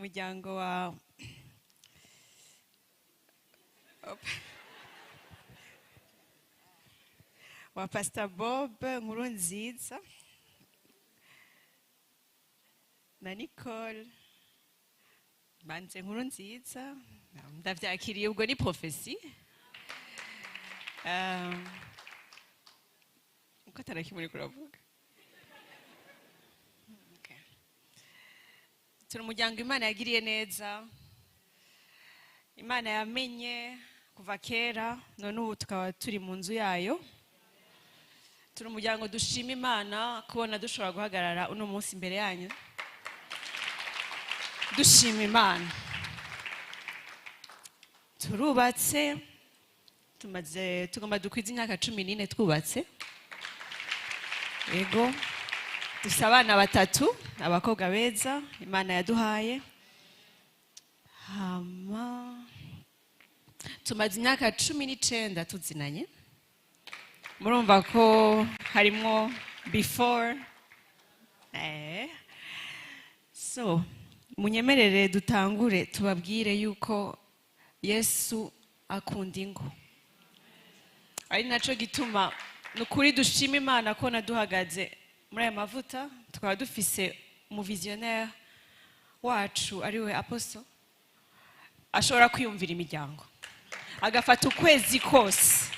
Umuryango wa Pastor Bob Nkurunziza na Nicole Banze Nkurunziza. Ndavyakiriye, ubwo ni prophétie. Uko atarakimuri kuravuga. Okay. Turi umuryango Imana yagiriye neza, Imana yamenye kuva kera, none ubu tukaba turi mu nzu yayo. Turi umuryango dushima Imana kubona dushobora guhagarara uno munsi imbere yanyu dushima Imana. Turubatse, tumaze, tugomba dukwiza imyaka 14 twubatse. Yego, dufise abana batatu, abakobwa beza Imana yaduhaye. Hama tumaze imyaka 19 tuzinanye. Murumva ko harimwo before. So munyemerere dutangure tubabwire yuko Yesu akunda ingo, ari naco gituma ni ukuri dushima Imana ko naduhagaze muri aya mavuta, tukaba dufise umuvisionnaire wacu ariwe Apostle, ashobora kwiyumvira imiryango, agafata ukwezi kose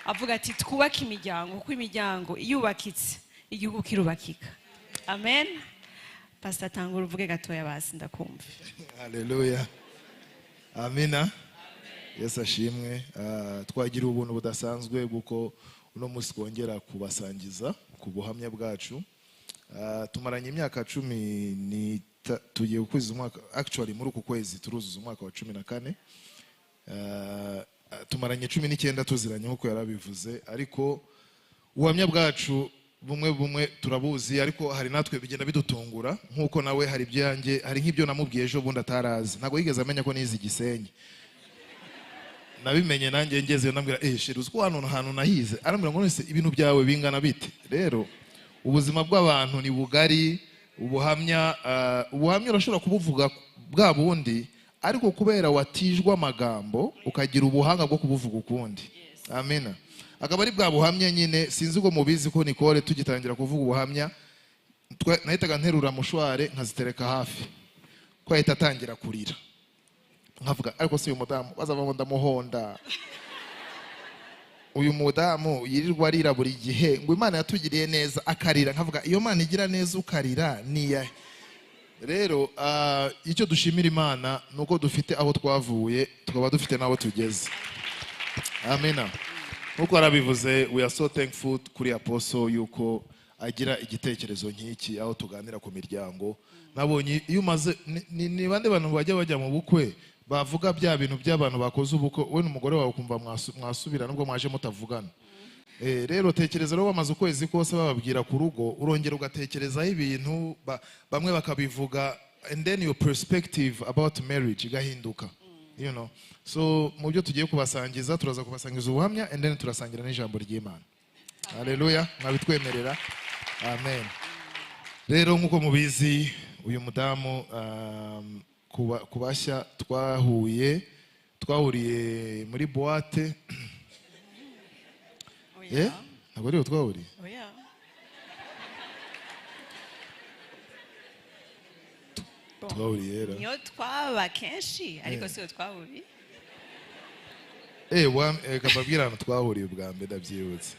avuga ati: "Twubake imiryango, kuko imiryango yubakitse igihugu kirubakika." Amen. Pastor, tangura uvuge gatoya basi, ndakumva. Haleluya, amina, Yesu ashimwe. Twagira ubuntu budasanzwe bw'uko uno munsi twongera kubasangiza ku buhamya bwacu. Tumaranye imyaka 10, tugiye gukwiza umwaka, actually muri uku kwezi turuzuza umwaka wa 14. Tumaranye 19 tuziranye nk'uko yarabivuze, ariko ubuhamya bwacu bumwe bumwe turabuzi, ariko hari natwe bigenda bidutungura, nk'uko nawe hari ibyanjye, hari nk'ibyo namubwiye ejo bundi atarazi. Ntabwo yigeze amenya ko nize Igisenyi. Nabimenye nanjye ngezeyo, ndambwira: "Eh chérie, uzi ko hano hantu nahize?" Arambwira ngo: "None ibintu byawe bingana bite?" Rero ubuzima bw'abantu ni bugari. Ubuhamya urashobora kubuvuga bwa bundi, ariko kubera watijwe amagambo ukagira ubuhanga bwo kubuvuga ukundi. Amina. Akaba ari bwa buhamya nyine. Sinzi ko mubizi ko Nicole tugitangira kuvuga ubuhamya, nahitaga nterura mouchoirs nkazitereka hafi, ko ahita atangira kurira, nkavuga: "Ariko si uyu mudamu bazavamo ndamuhonda, uyu mudamu yirirwa arira buri gihe ngo Imana yatugiriye neza akarira." Nkavuga: "Iyo Mana igira neza ukarira ni iyahe?" Rero icyo dushimira Imana ni uko dufite aho twavuye, tukaba dufite n'aho tugeze. Amina. Nk'uko yarabivuze, we are so thankful kuri Apostle yuko agira igitekerezo nk'iki, aho tuganira ku miryango. Nabonye iyo umaze ni bande bantu bajya bajya mu bukwe, bavuga bya bintu by'abantu bakoze ubukwe, we n'umugore wawe ukumva mwasubira nubwo mwaje mutavugana. Rero tekereza rero bamaze ukwezi kose bababwira ku rugo, urongera ugatekerezaho ibintu bamwe bakabivuga, and then your perspective about marriage igahinduka. So mu byo tugiye kubasangiza, turaza kubasangiza ubuhamya and then turasangira n'ijambo ry'Imana. Haleluya. Mwabitwemerera? Amen. Rero nk'uko mubizi, uyu mudamu, kubashya twahuye, twahuriye muri boîte. Oya. Ntabwo ariho twahuriye? Oya. Bon. Twahuriye era Niyo twaba kenshi, ariko siyo twahuriye. Kababwira ahantu twahuriye ubwa mbere, ndabyibutse.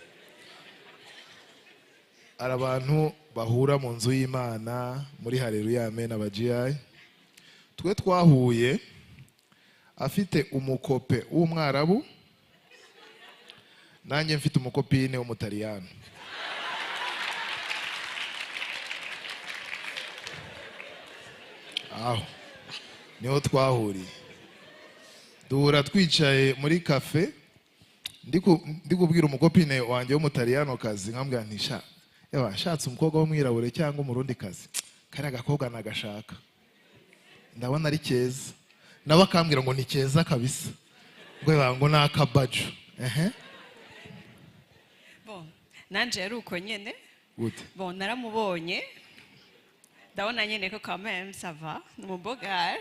Hari abantu bahura mu nzu y'Imana muri Haleluya Amen, aba GI. Twe twahuye afite umucopain w'umwarabu, nanjye mfite umucopine w'umutaliyani. Aho niho twahuriye, duhura twicaye muri café, ndi kubwira umucopine wanjye w'umutaliyano kazi, nkambwira nti: "Sha yaba nshatse umukobwa w'umwirabure cyangwa umurundi kazi, kariya gakobwa nagashaka, ndabona ari keza." Nawe akambwira ngo ni keza kabisa, ngo yaba ngo ni akabaju ehe. Bon, nanje yari uko nyene. Gute? Bon, naramubonye. Ndabona nyene ko quand même ça va, ni umu beau gars,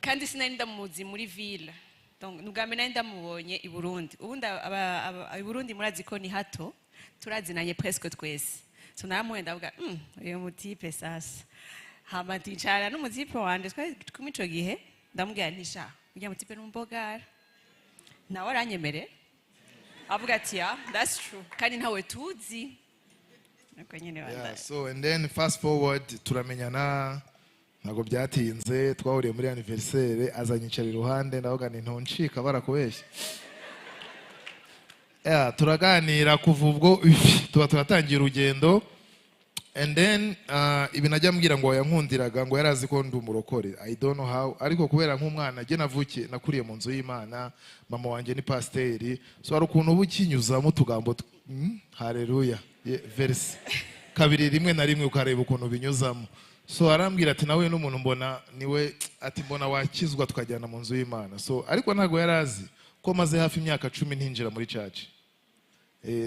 kandi sinari ndamuzi muri ville. Donc ni ubwa mbere nari ndamubonye i Burundi. Ubundi i Burundi murazi ko ni hato, turazinanye presque twese. So naramuhuye, ndavuga: uyu mu type sasa." Hama ndicara n'umu type wanje twari kumwe ico gihe, ndamubwira nti: "Sha, urya mu type ni umu beau gars." Nawe aranyemerera, avuga ati: "Yeah, that's true." Kandi ntawe tuzi nuko nyene. Yeah, Bandanye. So and then fast forward, turamenyana, ntabwo byatinze, twahuriye muri anniversaire, azanyicara iruhande, ndavuga nti: "Ntuncika, barakubeshya." Yeah, turaganira, kuva ubwo tuba turatangiye urugendo. And then ibi najya ambwira ngo yankundiraga ngo yari azi ko ndi umurokore, I don't know how, ariko kubera nk'umwana jye navukiye, nakuriye mu nzu y'Imana, mama wanjye ni pasiteri, so hari ukuntu uba ukinyuzamo utugambo haleluya, verse kabiri, rimwe na rimwe ukareba ukuntu binyuzamo. So arambwira ati: "Nawe n'umuntu mbona niwe," ati: "Mbona wakizwa tukajyana mu nzu y'Imana." So ariko ntabwo yari azi ko maze hafi imyaka 10 ntinjira muri church.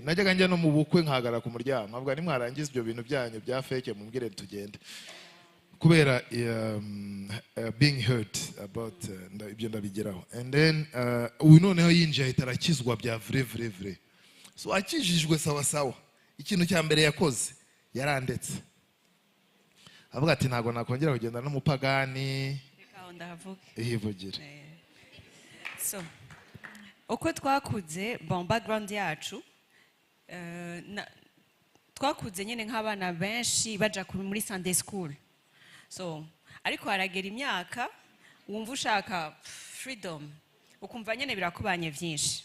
Najyaga njya no mu bukwe nkahagarara ku muryango, nkavuga: "Nimwarangiza ibyo bintu byanyu bya fake mumbwire tugende," kubera being hurt about ibyo ndabigeraho. And then uyu noneho yinjiye, ahita arakizwa bya vrai vrai vrai. So akijijwe sawa sawa, ikintu cya mbere yakoze, yarandetse, avuga ati: "Ntabwo nakongera kugenda n'umupagani." Reka aho ndahavuge. Ihivugire. So uko twakuze, bon, background yacu, twakuze nyine nk'abana benshi baja muri Sunday school. So ariko haragera imyaka wumva ushaka freedom, ukumva nyine birakubanye byinshi.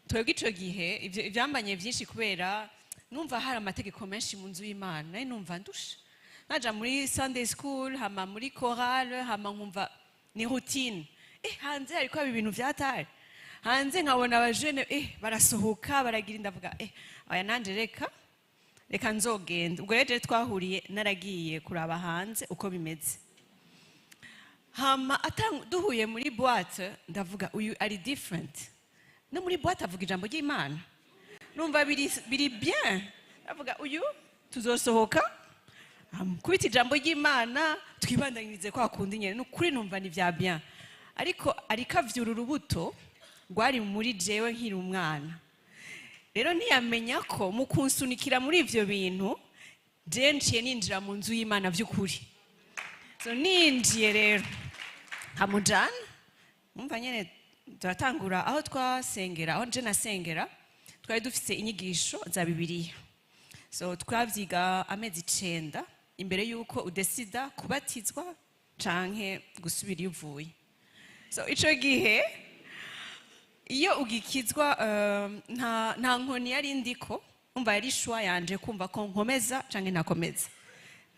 Twebwe ico gihe ibyo ibyambanye byinshi, kubera numva hari amategeko menshi mu nzu y'Imana. Nari numva ndusha, naja muri Sunday school, hama muri chorale, hama nkumva ni routine. Hanze hariko haba ibintu vyatari hanze, nkabona abajene barasohoka, baragira, ndavuga: "Aya nanje reka nzogenda." Ubwo rero twahuriye naragiye kuraba hanze uko bimeze. Hama duhuye muri boîte, ndavuga: "Uyu ari different, no muri boîte avuga ijambo ry'Imana, numva biri bien." Ndavuga: "Uyu tuzosohoka kubita ijambo ry'Imana, twibandanyirize kwa kundi nyene." Ni ukuri numva ni vya bien, ariko ariko avyura urubuto rwari muri jewe nkiri umwana. Rero ntiyamenya ko mu kunsunikira muri ivyo bintu, jewe nciye ninjira mu nzu y'Imana vy'ukuri. So ninjiye rero hamujana, umva nyene turatangura aho twasengera, aho nje nasengera, twari dufise inyigisho za Bibiliya. So twavyiga amezi 9 imbere yuko udesida kubatizwa canke gusubira iyo uvuye. So ico gihe iyo ugikizwa, nta nkoni yari ndiko, umva yari choix yanje kumva ko nkomeza canke ntakomeza.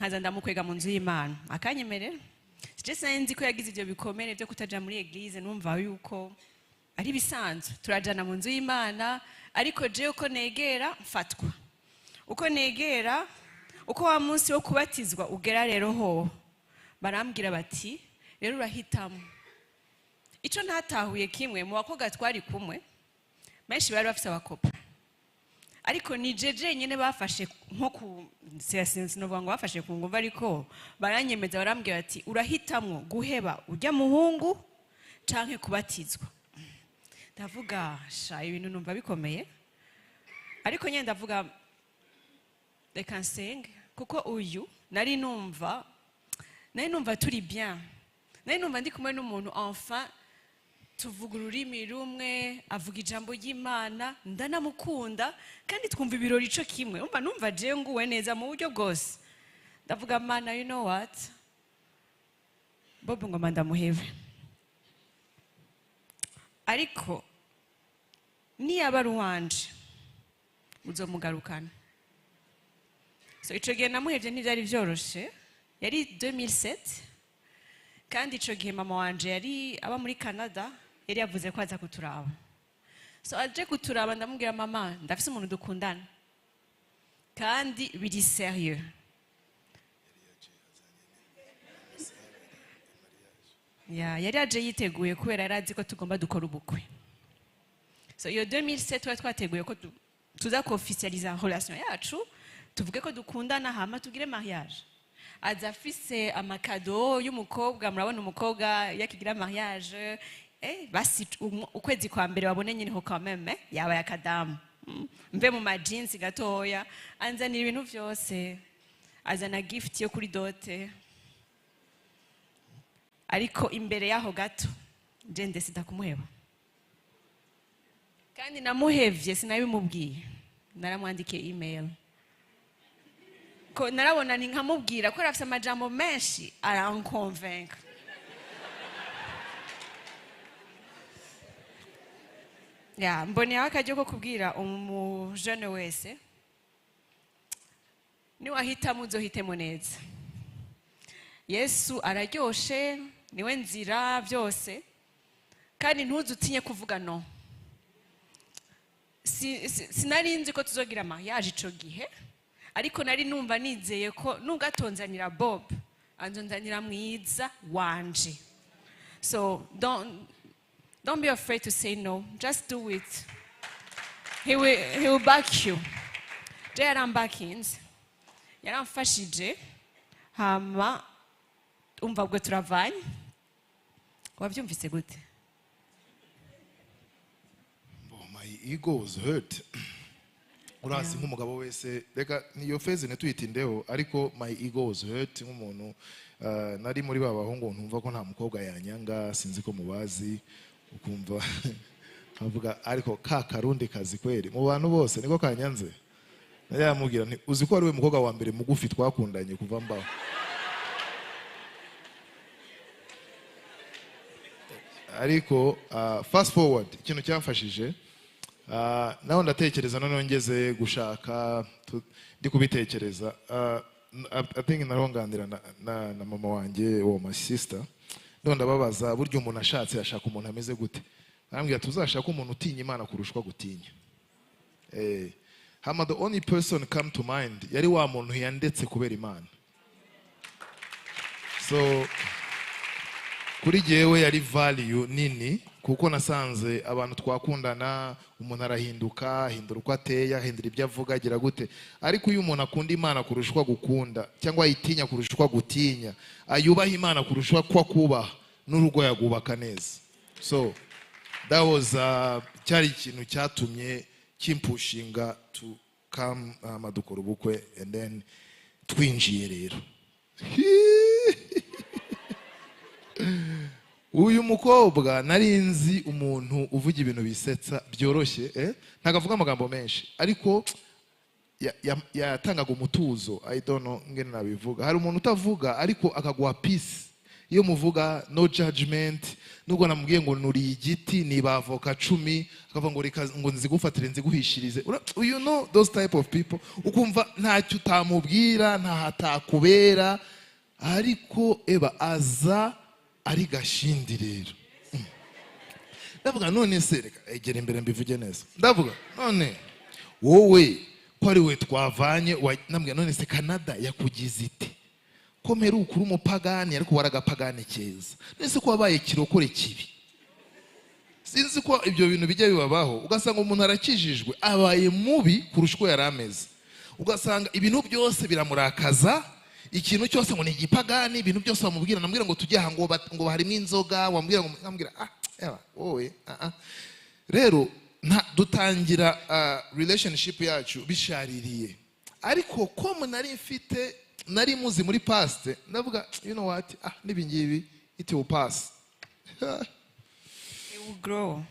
Nkaza ndamukwega mu nzu y'Imana, akanyemerera. Je sinzi ko yagize ivyo bikomere byo kutaja muri église, numva yuko ari bisanzwe. Turajana mu nzu y'Imana, ariko jewe uko negera mfatwa, uko negera, uko wa munsi wo kubatizwa ugera rero, ho barambwira bati: "Rero urahitamo." Ico ntatahuye kimwe, mu bakobwa twari kumwe benshi bari bafise abakopa, ariko ni jeje nyine bafashe nko ku, sinovuga ngo bafashe ku nguvu, ariko baranyemeza, barambwira bati: "Urahitamwo guheba ujya muhungu canke kubatizwa." Ndavuga: "Sha, ibintu numva bikomeye." Ariko nyine ndavuga: "Reka nsenge," kuko uyu nari numva turi bien, nari numva ndi kumwe n'umuntu, enfin tuvuga ururimi rumwe, avuga ijambo ry'Imana, ndanamukunda, kandi twumva ibirori ico kimwe. Umva numva jewe nguwe neza mu buryo bwose. Ndavuga: "Mana, you know what, Bob ngoma ndamuhebe, ariko niyaba ari uwanje uzomugarukana." So ico gihe namuhevye ntivyari vyoroshe, yari 2007, kandi ico gihe mama wanje yari aba muri Canada, yari yavuze ko aza kuturaba. So aje kuturaba, ndamubwira: "Mama, ndafise umuntu dukundana kandi biri sérieux." Ya, yari aje yiteguye kubera yari azi ko tugomba dukora ubukwe. So iyo 2007 twari twateguye ko tuza kuofficializa relation yacu. Tuvuge ko dukundana, hama tugire mariage. Aza afise ama cadeaux y'umukobwa. Murabona umukobwa iyo akigira mariage, basi ukwezi kwa mbere babone nyine ho quand même, yabaye akadamu. Mve mu ma jeans gatoya, anzanira ibintu vyose, azana gift yo kuri dot. Ariko imbere yaho gato je ndesida kumuheba, kandi namuhevye sinabimubwiye, naramwandikiye email, ko narabona ni nkamubwira ko afite amajambo menshi arankonvenka. Ya, mboneyeho akaryo ko kubwira umujene wese: niwahitamo, uzohitemo neza. Yesu araryoshe, niwe nzira, byose. Kandi ntuze utinye kuvuga no. Sinari nzi ko tuzogira mariage ico gihe, ariko nari numva nizeye ko nubwo atonzanira Bob, anzonzanira mwiza wanje. So don't be afraid to say no, just do it. He will back you. Je yarambakinze, yaramfashije, hama umva ubwo turavanye. Wabyumvise gute? Oh, my ego was hurt. Urazi, nk'umugabo wese, reka niyo phase ntituyitindeho, ariko my ego was hurt nk'umuntu nari muri ba bahungu ntumva ko nta mukobwa yanyanga. Sinzi ko mubazi, ukumva nkavuga: "Ariko ka karundi kazi kweri, mu bantu bose niko kanyanze." Yamubwira nti: "Uzi ko ari we mukobwa wa mbere mugufi twakundanye kuva mbaho?" Ariko fast forward, ikintu cyamfashije, naho ndatekereza noneho ngeze gushaka, ndi kubitekereza, I think naronganira na mama wanjye uwo, my sister, none ndababaza: "Burya umuntu ashatse ashaka umuntu ameze gute?" Arambwira: "Tuzashaka umuntu utinya Imana kurushwa gutinya." Hama the only person come to mind yari wa muntu yandetse kubera Imana. So kuri jyewe yari value nini, kuko nasanze abantu twakundana, umuntu arahinduka, ahindura uko ateye, ahindura ibyo avuga, agira gute. Ariko iyo umuntu akunda Imana kurusha uko agukunda, cyangwa ayitinya kurusha uko agutinya, ayubaha Imana kurusha uko akubaha, n'urugo yagubaka neza. So that was cyari ikintu cyatumye kimpushinga to come, dukora ubukwe, and then twinjiye rero. Uyu mukobwa nari nzi umuntu uvuga ibintu bisetsa byoroshye, ntabwo avuga amagambo menshi, ariko yatangaga umutuzo. I don't know ngene nabivuga. Hari umuntu utavuga ariko akaguha peace iyo muvuga, no judgment. Nubwo namubwiye ngo nuriye igiti niba avoka 10, akavuga ngo reka ngo nzigufatire nziguhishirize. You know those type of people, ukumva ntacyo utamubwira, nta hatakubera. Ariko eba aza ari gashindi rero. Ndavuga: "None se reka egera imbere mbivuge neza." Ndavuga: "None wowe ko ari we twavanye?" Nambwira: "None se Canada yakugize ite, ko mperuka uri umupagani, ariko waragapagani keza? None se ko wabaye kirokore kibi?" Sinzi ko ibyo bintu bijya bibabaho, ugasanga umuntu arakijijwe, abaye mubi kurusha uko yari ameze, ugasanga ibintu byose biramurakaza, ikintu cyose ngo ni igipagani, ibintu byose bamubwira. Namubwira ngo tujye aha, ngo ngo harimo inzoga, wambwira ngo, nkambwira: "Ah, ewa, wowe, ah, ah." Rero dutangira relationship yacu bishaririye, ariko ko nari mfite, nari muzi muri past, ndavuga: "You know what, ah, n'ibi ngibi it will pass." It will grow.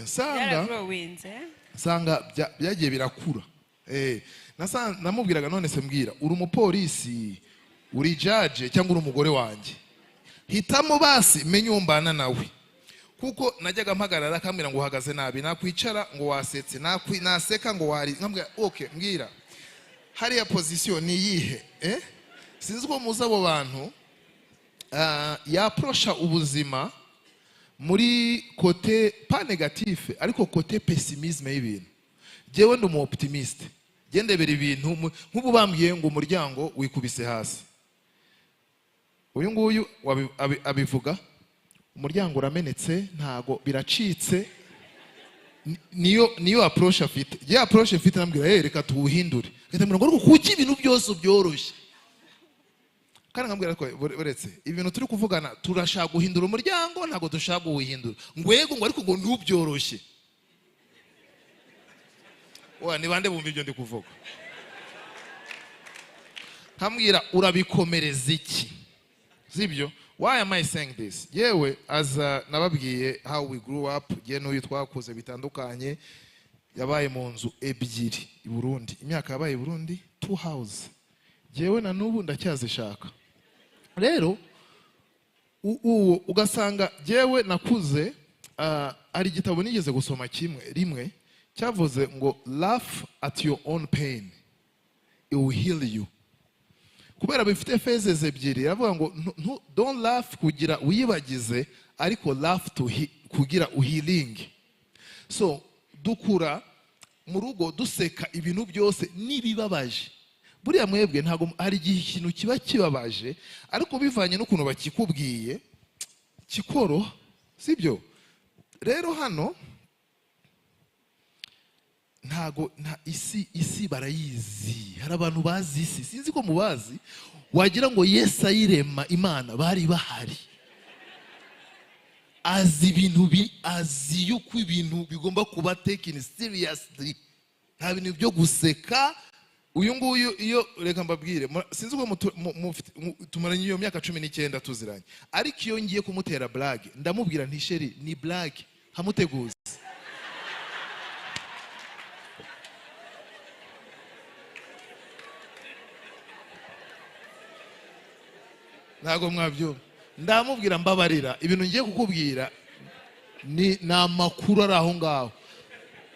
Nsanga Byaragrowinze, eh? nsanga byagiye birakura. Namubwiraga: "None se mbwira, uri umupolisi, uri judge, cyangwa uri umugore wanjye? Hitamo basi, menye uwo mbana nawe." Kuko najyaga mpagarara akambwira ngo uhagaze nabi, nakwicara ngo wasetse, naseka ngo wari, nkambwira: "Okay, mbwira hariya position ni iyihe?" Sinzi ko muzi abo bantu, yaprosha ubuzima muri côté pas négatif, ariko côté pessimisme y'ibintu. Jewe ndi umu optimiste, ndebera ibintu nk'ubu bambwiye ngo umuryango wikubise hasi, uyu nguyu abivuga umuryango uramenetse, ntago biracitse. Niyo approche afite. Ye approche mfite, nambwira: "Hey, reka tuwuhindure." Agahita ambwira ngo ariko kuki ibintu byose byoroshye? Kandi nkambwira ko uretse ibintu turi kuvugana, turashaka guhindura umuryango, ntabwo dushaka kuwuhindura. Ngo yego, ngo ariko ngo ntubyoroshye. Wa ni bande bumva ibyo ndi kuvuga? Nkambwira urabikomereza iki? Sibyo? Why am I saying this? Yewe aza nababwiye how we grew up, ye n'uyu twakuze bitandukanye. Yabaye mu nzu ebyiri i Burundi. Imyaka yabaye i Burundi, two house. Jewe na n'ubu ndacyazishaka. Rero uwo ugasanga jewe nakuze, hari igitabo nigeze gusoma kimwe rimwe cyavuze ngo "Laugh at your own pain, it will heal you." Kubera bifite phases ebyiri, aravuga ngo don't laugh kugira wiyibagize, ariko laugh to kugira uhealing. So dukura mu rugo duseka ibintu byose n'ibibabaje. Buriya mwebwe ntabwo hari igihe ikintu kiba kibabaje, ariko bivanye n'ukuntu bakikubwiye kikoroha, sibyo? Rero hano ntago nta isi barayizi. Hari abantu bazi isi, sinzi ko mubazi, wagira ngo Yesu ayirema, Imana bari bahari. Azi ibintu azi yuko ibintu bigomba kuba taken seriously, nta bintu byo guseka. Uyu nguyu iyo, reka mbabwire, sinzi ko tumaranye iyo myaka 19 tuziranye, ariko iyo ngiye kumutera blague ndamubwira nti "Chérie, ni blague", nkamuteguza. Ntabwo mwabyumva. Ndamubwira mbabarira, ibintu ngiye kukubwira ni amakuru ari aho ngaho,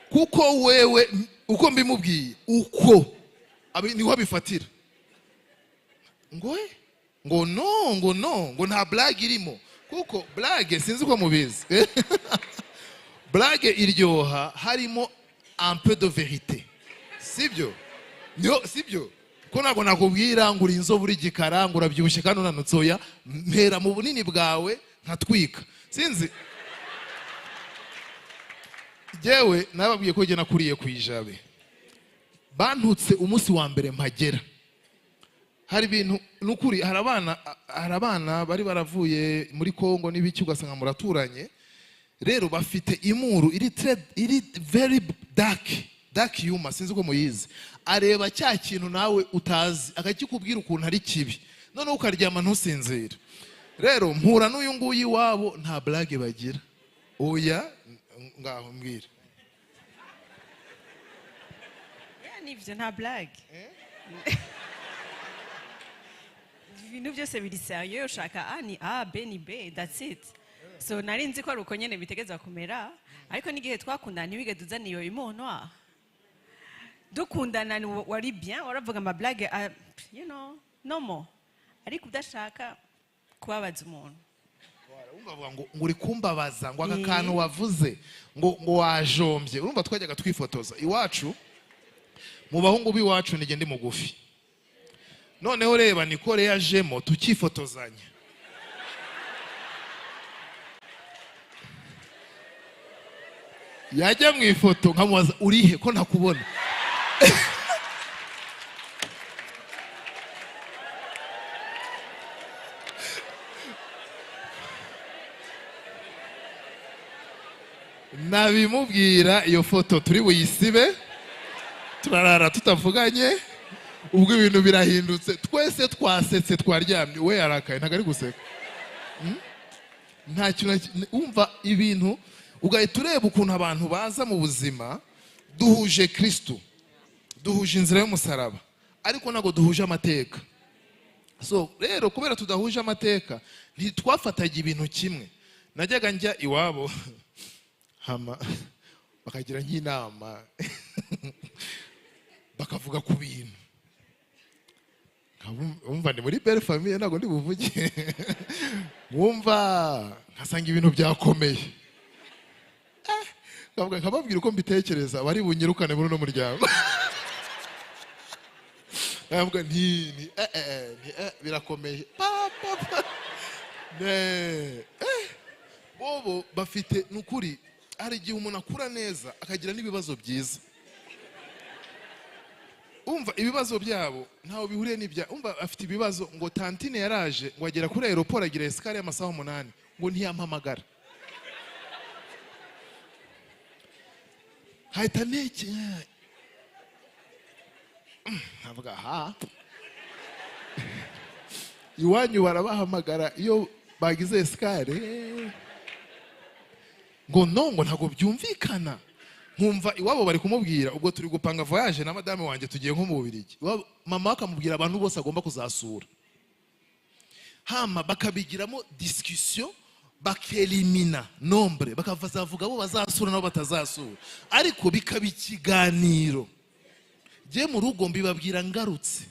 kuko wewe uko mbimubwiye uko niho abifatira, ngo ngo no, ngo no, ngo nta blague irimo. Kuko blague, sinzi uko mubizi, blague iryoha harimo un peu de vérité, sibyo? Niyo, sibyo? Ko ntabwo nakubwira ngo uri inzobe, uri igikara, ngo urabyibushye kandi unanutse. Oya, mpera mu bunini bwawe nkatwika. Sinzi, jyewe nababwiye ko njye nakuriye ku Ijabe. Bantutse umunsi wa mbere mpagera. Hari ibintu nukuri, hari abana bari baravuye muri Kongo n'ibiki, ugasanga muraturanye. Rero bafite humour iri iri very dark, dark humor, sinzi uko muyizi. Areba cya kintu nawe utazi akakikubwira ukuntu ari kibi, noneho ukaryama ntusinzire. Rero mpura n'uyu nguyu, iwabo nta blague bagira. Oya, ngaho mbwira. Yeah, nivyo, nta blague, ibintu byose biri sérieux. Ushaka A ni A, B ni B, that's it. So nari nzi ko ari uko nyene bitegeza kumera, ariko n'igihe twakundana ntiwigeze uzana iyo humour. Dukundana wari bien, waravuga ama blague, normal, ariko udashaka kubabaza umuntu. Urumva bavuga ngo uri kumbabaza, ngo aka kantu wavuze, ngo wajombye. Urumva twajyaga twifotoza iwacu, mu bahungu b'iwacu nijye ndi mugufi. Noneho reba Nicole yajemo tukifotozanya, yajya mu ifoto nkamubaza urihe ko ntakubona? Nabimubwira, iyo foto turi buyisibe, turarara tutavuganye. Ubwo ibintu birahindutse, twese twasetse, twaryamye, we yarakaye, ntabwo ari guseka. Nta kintu wumva ibintu ugahita ureba ukuntu abantu baza mu buzima. Duhuje Kristu, duhuje inzira y'umusaraba, ariko ntabwo duhuje amateka. So rero kubera tudahuje amateka, ntitwafataga ibintu kimwe. Najyaga njya iwabo, hama bakagira nk'inama, bakavuga ku bintu, wumva ndi muri belle famille, ntabwo ndi buvuge, wumva nkasanga ibintu byakomeye. Nkavuga, nkababwira uko mbitekereza, bari bunyirukane muri uno muryango. Nkavuga nti ni nti birakomeye, pa pa pa ne bobo bafite. Nukuri hari igihe umuntu akura neza akagira n'ibibazo byiza. Umva, ibibazo byabo ntaho bihuriye n'ibya, umva, afite ibibazo ngo tantine yaraje ngo agera kuri aéroport, agira escale y'amasaha 8, ngo ntiyampamagara. Hahita nteke nkavuga: "Ha, iwanyu barabahamagara iyo bagize escale?" Ngo no, ngo ntabwo byumvikana. Nkumva iwabo bari kumubwira, ubwo turi gupanga voyage na madame wanjye, tugiye nko mu Bubiligi. Mama we akamubwira abantu bose agomba kuzasura, hama bakabigiramo discussion, bakelimina nombre, bakazavuga abo bazasura nabo batazasura, ariko bikaba ikiganiro. Jye mu rugo mbibabwira ngarutse.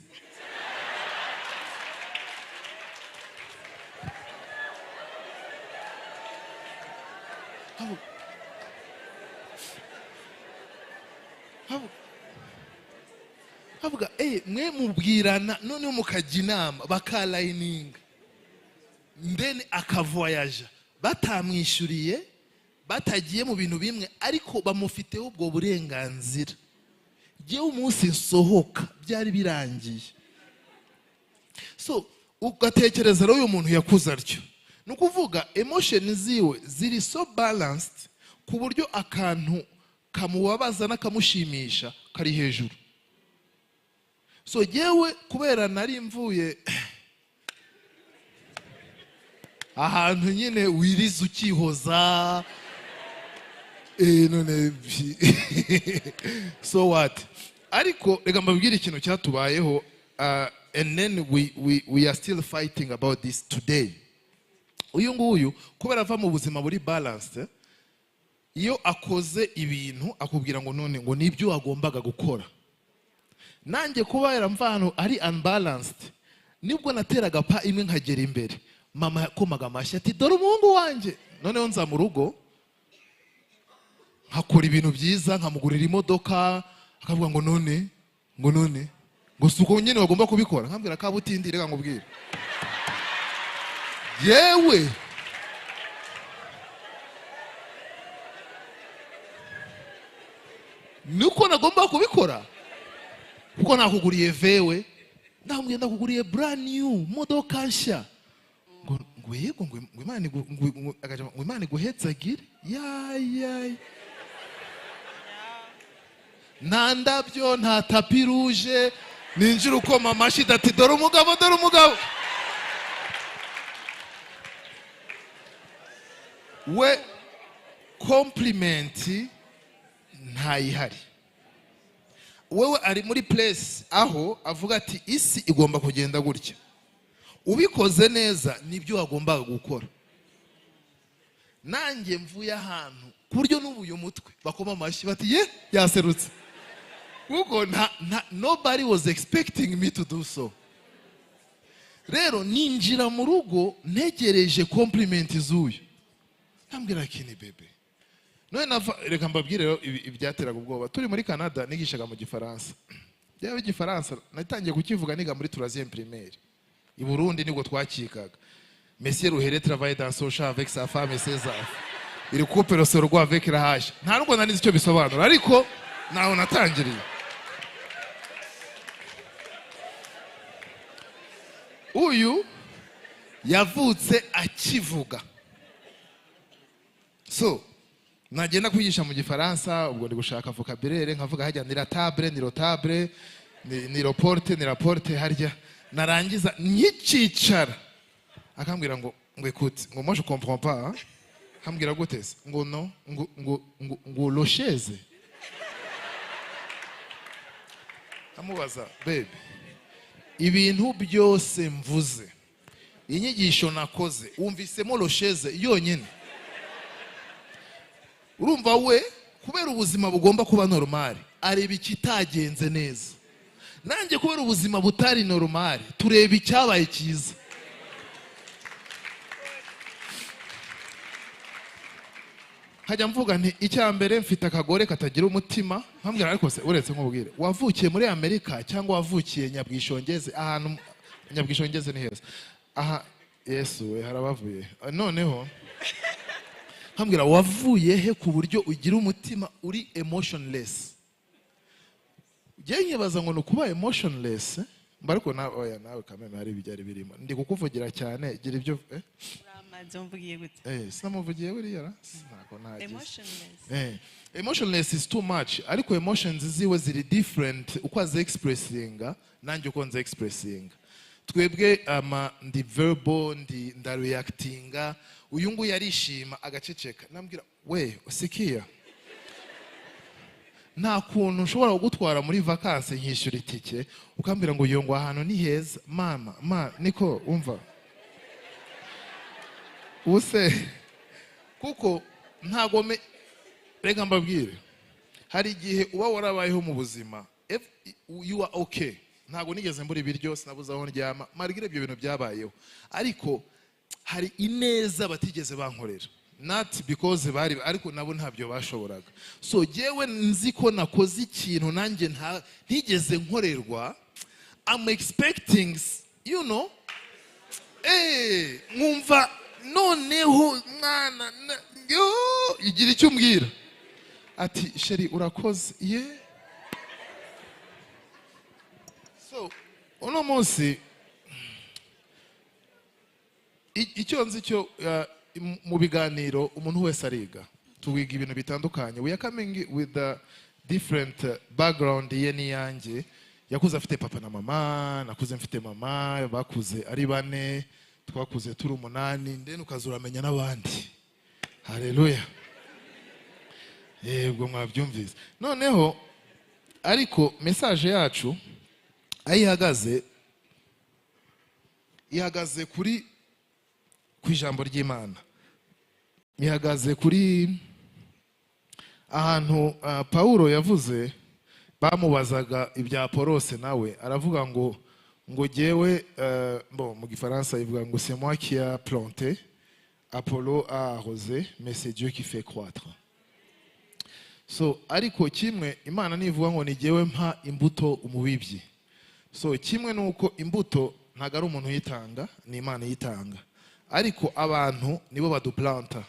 Havuga mwe mubwirana, noneho mukajya inama, bakalayininga, then akavoyaja batamwishyuriye, batagiye mu bintu bimwe, ariko bamufiteho ubwo burenganzira. Jyewe umunsi nsohoka byari birangiye. So ugatekereza rero, uyu muntu yakuze atyo, ni ukuvuga emotion ziwe ziri so balanced ku buryo akantu kamubabaza n'akamushimisha kari hejuru. So yewe, kubera nari mvuye ahantu nyine wiriza ukihoza, none so what? Ariko reka mbabwire ikintu cyatubayeho, and then we are still fighting about this today. Uyu nguyu, kubera ava mu buzima buri balanced, iyo akoze ibintu akubwira ngo none ngo nibyo wagombaga gukora. Nanjye kuba mva ahantu ari unbalanced, nibwo nateraga pas imwe nkagera imbere, mama yakomaga amashyi ati: "Dore umuhungu wanjye." Noneho nza mu rugo nkakora ibintu byiza, nkamugurira imodoka, akavuga ngo none, ngo none ngo si uko nyine bagomba kubikora. Nkambwira: "Kabutindi, reka nkubwire, yewe niko nagomba kubikora kuko nakuguriye vewe, ndamubwiye ndakuguriye brand new modoka nshya." Ngo yego, ngo Imana ngo Imana iguhetsagire. Ya ya, nta ndabyo, nta tapis rouge, ninjira ukoma amashyi ati: "Dore umugabo, dore umugabo." We compliment ntayihari. Wewe ari muri place aho avuga ati: "Isi igomba kugenda gutya, ubikoze neza nibyo wagombaga gukora." Nanjye mvuye ahantu ku buryo n'ubu uyu mutwe bakoma amashyi bati: "Ye, yaserutse," kuko nta nobody was expecting me to do so. Rero ninjira mu rugo ntegereje compliment z'uyu, ntambwira kini bébé none nava. Reka mbabwire rero ibyateraga ubwoba. Turi muri Canada, nigishaga mu Gifaransa. Byaba Igifaransa natangiye kukivuga niga muri troisième primaire. I Burundi nibwo twakikaga: "Monsieur Ruhere travaille dans son champ avec sa femme et ses enfants, il coupe le sorgho avec la hache." Nta nubwo nari nzi icyo bisobanura, ariko naho natangiriye. Uyu yavutse akivuga. So nagenda kwigisha mu Gifaransa, ubwo ndi gushaka vocabulaire, nkavuga hajya ni la table, ni rotable, ni la porte, ni la porte harya. Narangiza nkikicara akambwira ngo: "Écoute," ngo: "moi je comprends pas, hein?" Akambwira: "Gute se?" Ngo no, ngo la chaise. Amubaza: "Babe, ibintu byose mvuze, inyigisho nakoze, wumvisemo la chaise yonyine?" Urumva, we kubera ubuzima bugomba kuba normal areba ikitagenze neza. Nanjye kubera ubuzima butari normal, tureba icyabaye cyiza. Nkajya mvuga nti: "Icya mbere, mfite akagore katagira umutima." Nkambwira: "Ariko se uretse nkubwire, wavukiye muri Amerika cyangwa wavukiye Nyabwishongeze?" Ahantu Nyabwishongeze ni heza aha. Yesu we, harabavuye. Noneho nkambwira: "Wavuye he ku buryo ugira umutima uri emotionless?" Ugiye nkibaza ngo ni ukuba emotionless mba, ariko nawe, oya, nawe kameme hari ibyari birimo, ndi kukuvugira cyane, gira ibyo. Uramaze, umvugiye gute? Sinamuvugiye buriya ra? Ntabwo ntagize. Emotionless. Emotionless is too much, ariko emotions ziwe ziri different uko azi expressinga nanjye uko nzi expressinga. Twebwe ama ndi verbal, ndi ndareactinga. Uyu nguyu arishima agaceceka. Nambwira we, sikia, nta kuntu nshobora kugutwara muri vacances nkishyura itike, ukambwira ngo yo, ngo ahantu ni heza, mama ma niko umva ubuse, kuko ntago reka mbabwire, hari igihe uba warabayeho mu buzima, if you are okay, ntabwo nigeze mbura ibiryo, sinabuze aho ndyama, malgré ibyo bintu byabayeho, ariko hari ineza batigeze bankorera, not because bari, ariko nabo ntabyo bashoboraga. So jyewe nzi ko nakoze ikintu nanjye ntigeze nkorerwa. I'm expecting, nkumva noneho mwana yo, igira icyo umbwira ati: "Chéri, urakoze." Ye, so uno munsi icyo nzi cyo, mu biganiro umuntu wese ariga, tuwiga ibintu bitandukanye. We are coming with the different background, ye n'iyanjye. Yakuze afite papa na mama, nakuze mfite mama. Bakuze ari bane, twakuze turi umunani, then ukaza uramenya n'abandi. Haleluya! Yego, mwabyumvise. Noneho ariko message yacu aho ihagaze, ihagaze ku ijambo ry'Imana, ihagaze kuri ahantu Pawulo yavuze, bamubazaga ibya Apolose, nawe aravuga ngo jyewe, bon, mu gifaransa ivuga ngo: "C'est moi qui a planté, Apollo a arrosé, mais c'est Dieu qui fait croître." So ariko kimwe, Imana nivuga ngo ni jyewe mpa imbuto umubibyi. So kimwe nuko imbuto ntabwo ari umuntu uyitanga, ni Imana iyitanga, ariko abantu nibo baduplanta.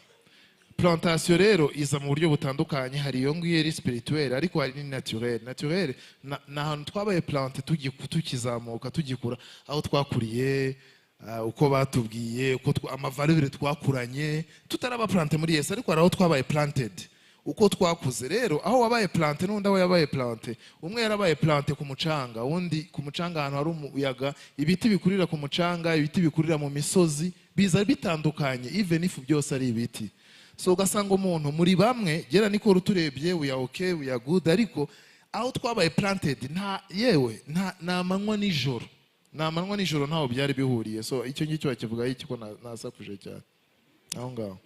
Plantation rero iza mu buryo butandukanye. Hari iyo ngiyo iri spirituelle, ariko hari ni naturelle. Naturelle ni ahantu twabaye planté tukizamuka, tugikura, aho twakuriye, uko batubwiye, uko amavaleurs twakuranye, tutaraba planté muri Yesu, ariko hari aho twabaye planted uko twakuze. Rero aho wabaye planté n'undi aho yabaye planté, umwe yarabaye planté ku mucanga, undi ku mucanga ahantu hari umuyaga. Ibiti bikurira ku mucanga, ibiti bikurira mu misozi, biza bitandukanye, even if byose ari ibiti. So ugasanga umuntu muri bamwe gera niko turebye, we are okay, we are good, ariko aho twabaye planted, nta yewe nta ni amanywa nijoro, ni amanywa nijoro, ntaho byari bihuriye. So icyo ngicyo bakivugaho iki, ko nasakuje cyane aho ngaho?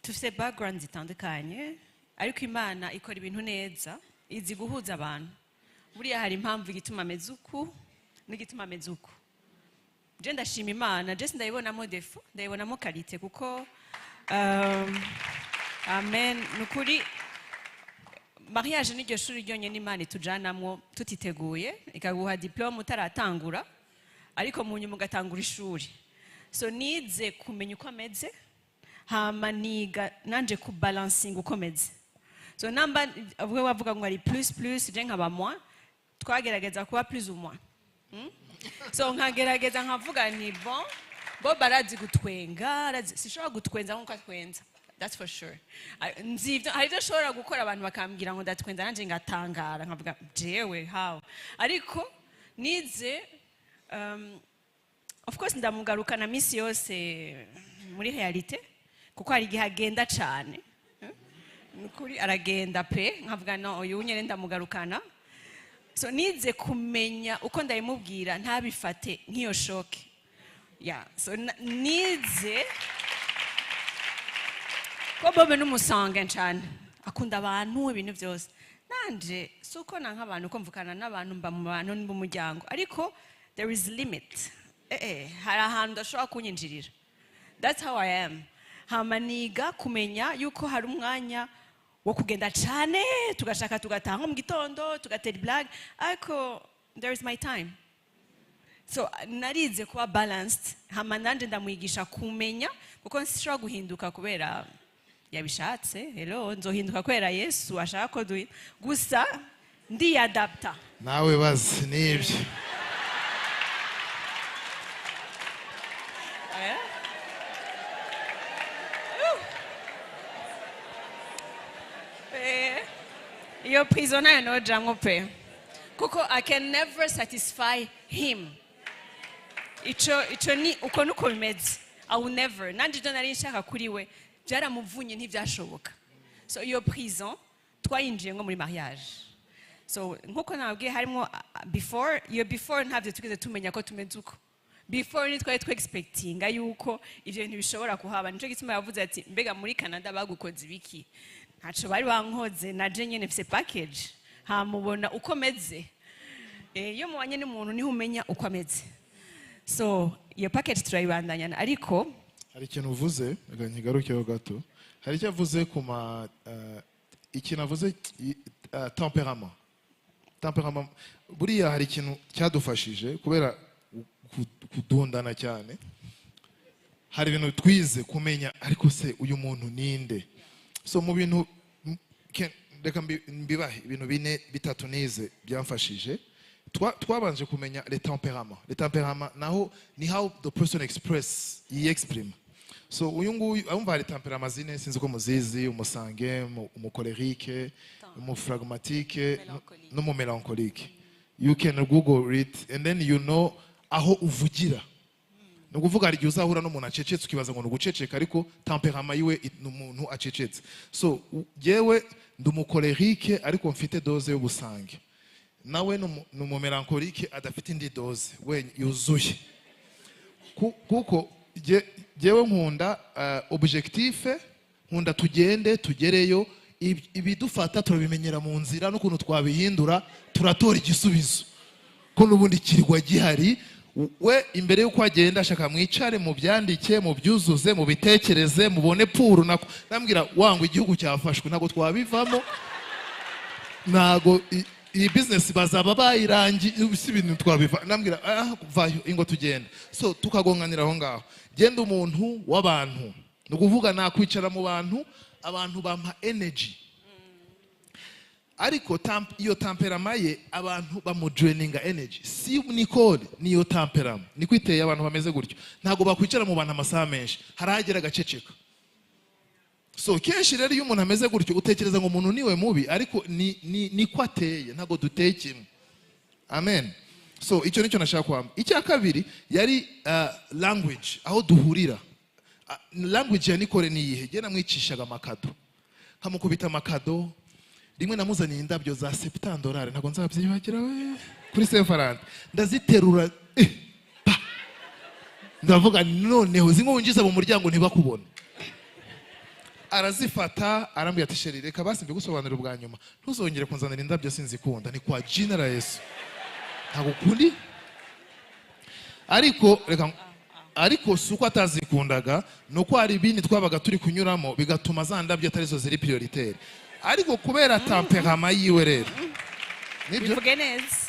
Dufite background zitandukanye, ariko Imana ikora ibintu neza, izi guhuza abantu. Buriya hari impamvu igituma ameze uku n'igituma ameze uku. Je ndashima Imana, je sindayibonamo défaut, ndayibonamo qualité, kuko amen, ni ukuri, mariage n'iryo shuri ryonyine Imana itujanamwo tutiteguye, ikaguha diplôme utaratangura, ariko mu nyuma ugatangura ishuri. So nize kumenya uko ameze, hama niga nanje kubalansinga uko meze. So namba we wavuga ngo ari plus plus, je nkaba moins, twagerageza kuba plus ou moins. So nkagerageza nkavuga ni bon, Bob arazi gutwenga, arazi, sinshobora gutwenza nkuko atwenza, that's for sure. Nzi hari ibyo nshobora gukora abantu bakambwira ngo ndatwenza, nanjye ngatangara nkavuga: "Jewe, how?" Ariko nize, of course ndamugarukana minsi yose muri réalité, kuko hari igihe agenda cyane. Ni ukuri aragenda pe, nkavuga: "No, uyu nyine ndamugarukana." So nize kumenya uko ndabimubwira ntabifate nk'iyo choc. Yeah, so nize ko Bobe n'umusange cyane, akunda abantu, ibintu byose. Nanje si uko nanka abantu, ko mvukana n'abantu, mba mu bantu, mu muryango, ariko there is limit. Hari ahantu udashobora kunyinjirira. That's how I am. Hama niga kumenya yuko hari umwanya wo kugenda cyane, tugashaka tugataha nko mu gitondo, tugatera blague, ariko there is my time. So narize kuba balanced, hama nanje ndamwigisha kumenya, kuko nshobora guhinduka kubera Yabishatse. Hello, nzohinduka kubera Yesu ashaka ko duhinduka. Gusa ndiyadapta. Nawe bazi nibyo. Eh? Iyo prison nayo nojamwo pe, kuko I can never satisfy him. Ico ni uko nuko bimeze. I will never. Nanje ibyo nari nshaka kuri we byaramuvunye, ntibyashoboka. So iyo prison twayinjiye nko muri mariage. So nkuko nababwiye, harimo before. Iyo before ntabyo twigeze tumenya ko tumeze uko. Before ntitwari twexpectinga yuko ivyo bintu bishobora kuhaba. Nico gituma yavuze ati: "Mbega muri Canada bagukoze ibiki?" Ntaco bari bankoze. Naje nyene mfise package, hamubona uko meze. Iyo mubanye n'umuntu niho umenya uko ameze. So iyo package turayibandanya, ariko Hari ikintu uvuze, reka nkigarukeho gato. Hari icyo avuze ku ma ikintu avuze, tempérament. Tempérament buriya hari ikintu cyadufashije kubera kudundana cyane. Hari ibintu twize kumenya, ariko se uyu muntu ninde? So mu bintu reka mbibahe ibintu bine, bitatu nize byamfashije. Twabanje kumenya les tempéraments. Les tempéraments naho ni how the person express, yexprime. So uyu nguyu abumva hari tempérament zine, sinzi ko muzizi: umusanguin, umucolérique, umuphlégmatique Mélancolique. n'umumélancolique. You can google it and then you know aho uvugira. Ni ukuvuga hari igihe uzahura n'umuntu acecetse, ukibaza ngo ni uguceceka, ariko tempérament yiwe ni umuntu acecetse. So jyewe ndi umucolérique ariko mfite dose y'ubusanguin. Nawe ni umumélancolique adafite indi dose we yuzuye. Kuko jyewe nkunda objectif, nkunda tugende tugereyo. Ibidufata turabimenyera mu nzira, n'ukuntu twabihindura turatora igisubizo, ko n'ubundi kirwa gihari. We imbere y'uko agenda ashaka mwicare, mubyandike, mubyuzuze, mubitekereze, mubone puru. Nako nambwira wangwa igihugu cyafashwe, ntabwo twabivamo, ntabwo iyi business bazaba bayirangiye, si ibintu twabiva. Nambwira: "Ah, vayo, ingo tugenda." So tukagonganira aho ngaho. Genda umuntu w'abantu, ni ukuvuga nakwicara mu bantu, abantu bampa energy, ariko iyo tempérament ye abantu bamudraininga energy. Si Nicole, niyo tempérament niko iteye. Abantu bameze gutyo ntabwo bakwicara mu bantu amasaha menshi, harahagera agaceceka. So kenshi rero iyo umuntu ameze gutyo utekereza ngo umuntu niwe mubi, ariko ni niko ateye, ntabwo duteye kimwe. Amen. So icyo nicyo nashaka kwamba. Icya kabiri yari language, aho duhurira. Language ya Nicole ni iyihe? Jye namwicishaga amakado, nkamukubita amakado. Rimwe namuzaniye indabyo za $70, ntabwo nzabyibagira we, kuri Saint Valentin. Ndaziterura, pa, ndavuga noneho zimwe winjiza mu muryango ntibakubone. Arazifata, arambwira ati: "Chéri, reka basi mbigusobanurire ubwa nyuma, ntuzongere kunzanira indabyo, sinzikunda." Ni kwa jina la Yesu, ntabwo ukundi. Ariko reka, ariko si uko atazikundaga, ni uko hari ibindi twabaga turi kunyuramo bigatuma za ndabyo atarizo ziri prioritaire. Ariko kubera tempérament yiwe rero nibyo. Bivuge neza.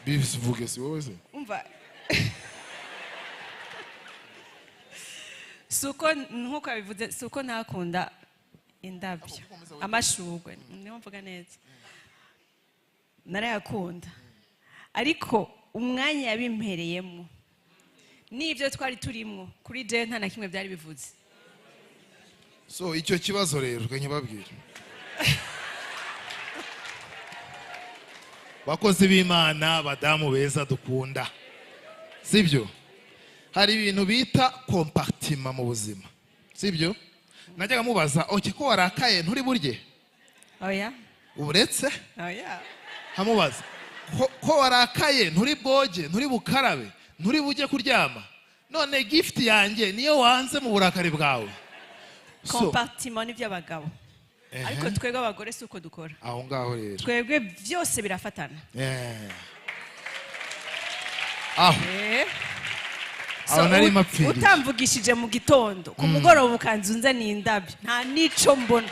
Bivuge, si wowe se? Umva, si uko, nk'uko yabivuze, si uko ntakunda indabyo, amashurwe, niyo mvuga neza, narayakunda, ariko umwanya yabimpereyemo n'ibyo twari turimo, kuri je nta na kimwe byari bivuze. So icyo kibazo rero reka nkibabwire, bakozi b'Imana, badamu beza dukunda, sibyo? Hari ibintu bita compartiment mu buzima, sibyo? Najyaga mubaza: "Okay, ko warakaye, nturi burye?" Oya. Uretse Oya. nkamubaza ko warakaye, nturi bwoge, nturi bukarabe, nturi bujye kuryama? None gift yanjye niyo wanze mu burakari bwawe? So, Compartiment ni iby'abagabo, ariko twebwe abagore si uko dukora. Aho ngaho rero. Twebwe byose birafatana. Aho Aho nari mpapfiriye. Utamvugishije mu gitondo, ku mugoroba ukanza unzaniye indabyo, nta n'ico mbona.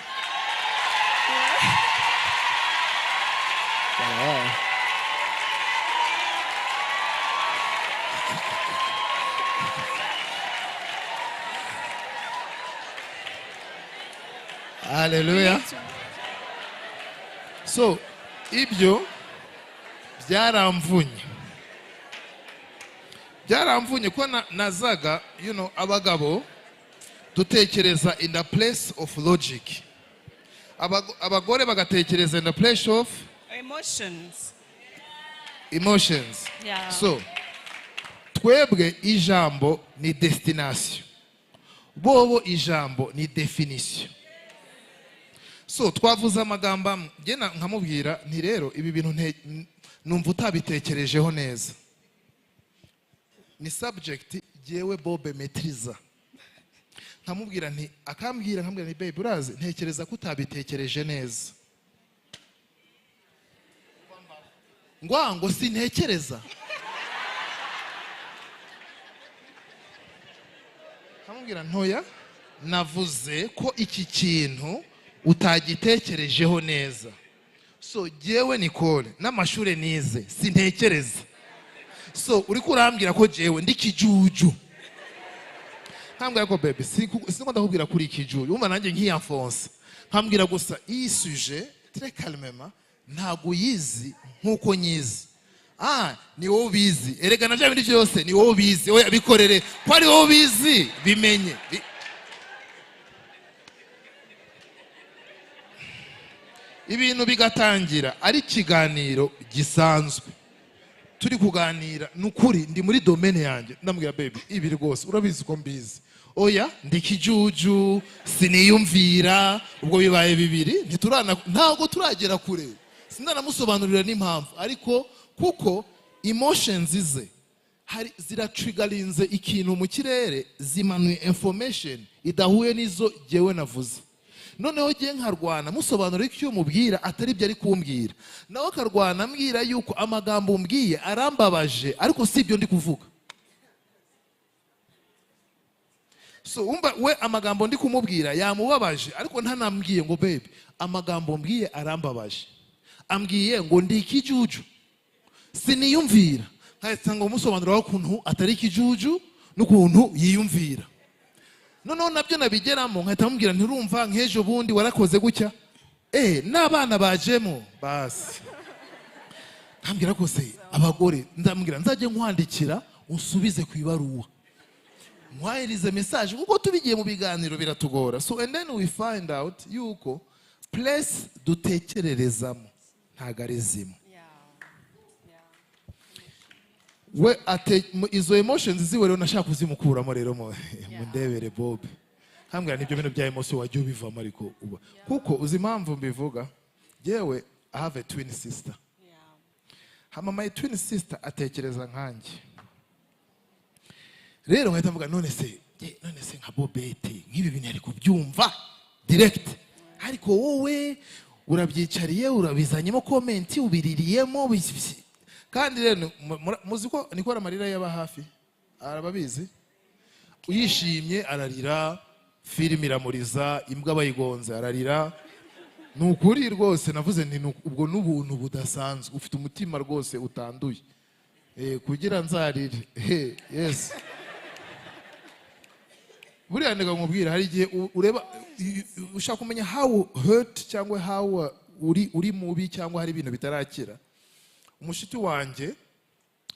Haleluya. So ibyo byaramvunye, byaramvunye ko nazaga abagabo dutekereza in the place of logic. Abagore bagatekereza in the place of Emotions. Emotions. So twebwe ijambo ni destination, bobo ijambo ni definition. So twavuze amagambo amwe, njye nkamubwira nti: "Rero ibi bintu numva utabitekerejeho neza, ni subject jyewe Bobe maîtrisa." Nkamubwira nti, akambwira, nkamubwira nti: "Babe, urazi, ntekereza ko utabitekereje neza." Ngo sintekereza. Nkamubwira: "Ntoya, navuze ko iki kintu utagitekerejeho neza." So jyewe Nicole n'amashuri nize sintekereza, so uri kurambwira ko jyewe ndi kijuju? Nkambwira ko: "Baby, sinko ndakubwira kuri ikijuju." Wumva nanjye nkiyamfonsa, nkambwira gusa iyi sujet très calmement: "Ntabwo uyizi nk'uko nyizi." "Ah, ni wowe ubizi erega, na bya bindi byose ni wowe ubizi." "Oya, bikorere ko ari wowe ubizi, bimenye." Ibintu bigatangira ari ikiganiro gisanzwe, turi kuganira, ni ukuri ndi muri domaine yanjye, ndamubwira: "Baby, ibi rwose urabizi ko mbizi." "Oya, ndi kijuju, siniyumvira." Ubwo bibaye bibiri, ntiturana, ntabwo turagera kure, sinanamusobanurira n'impamvu, ariko kuko emotions ze hari ziratrigarinze ikintu mu kirere, zimanuye information idahuye n'izo jyewe navuze. Noneho jye nkarwana musobanurira ko icyo mubwira atari byo ari kumbwira, nawe akarwana ambwira yuko amagambo umbwiye arambabaje, ariko si ibyo ndi kuvuga. So umva, we amagambo ndi kumubwira yamubabaje, ariko ntanambwiye ngo: "Baby, amagambo mbwiye arambabaje." Ambwiye ngo ndi ikijuju, siniyumvira. Nkahita ngo musobanurira ukuntu atari ikijuju n'ukuntu yiyumvira. Noneho nabyo nabigeramo, nkahita mubwira: "Ntirumva nk'ejo bundi warakoze gutya?" N'abana bajemo basi. Nkambwira rwose abagore, ndamubwira: "Nzajye nkwandikira unsubize ku ibaruwa, nkwahirize message," kuko tubigiye mu biganiro biratugora. So and then we find out yuko place dutekererezamo ntabwo ari zimwe. We ate izo emotions ziwe rero nashaka kuzimukuramo. Rero mundebere Bob, nkambwira nibyo bintu bya emotion wajya ubivamo, ariko uba kuko uzi impamvu mbivuga, yewe I have a twin sister. Hama my twin sister atekereza nkanjye. Rero nkahita mvuga: none se none se nka Bobete nk'ibi bintu yari kubyumva direct, ariko wowe urabyicariye, urabizanyemo comment, ubiririyemo. Kandi rero muzi ko nikora amarira yaba hafi, arababizi, uyishimye ararira, filime iramuriza, imbwa bayigonze ararira. Ni ukuri rwose navuze nti: "Ubwo n'ubuntu budasanzwe, ufite umutima rwose utanduye." Kugira nzarire. Yes, buriya ndeka nkubwira, hari igihe ureba ushaka kumenya how hurt cyangwa how uri mubi cyangwa hari ibintu bitarakira. Umushuti wanjye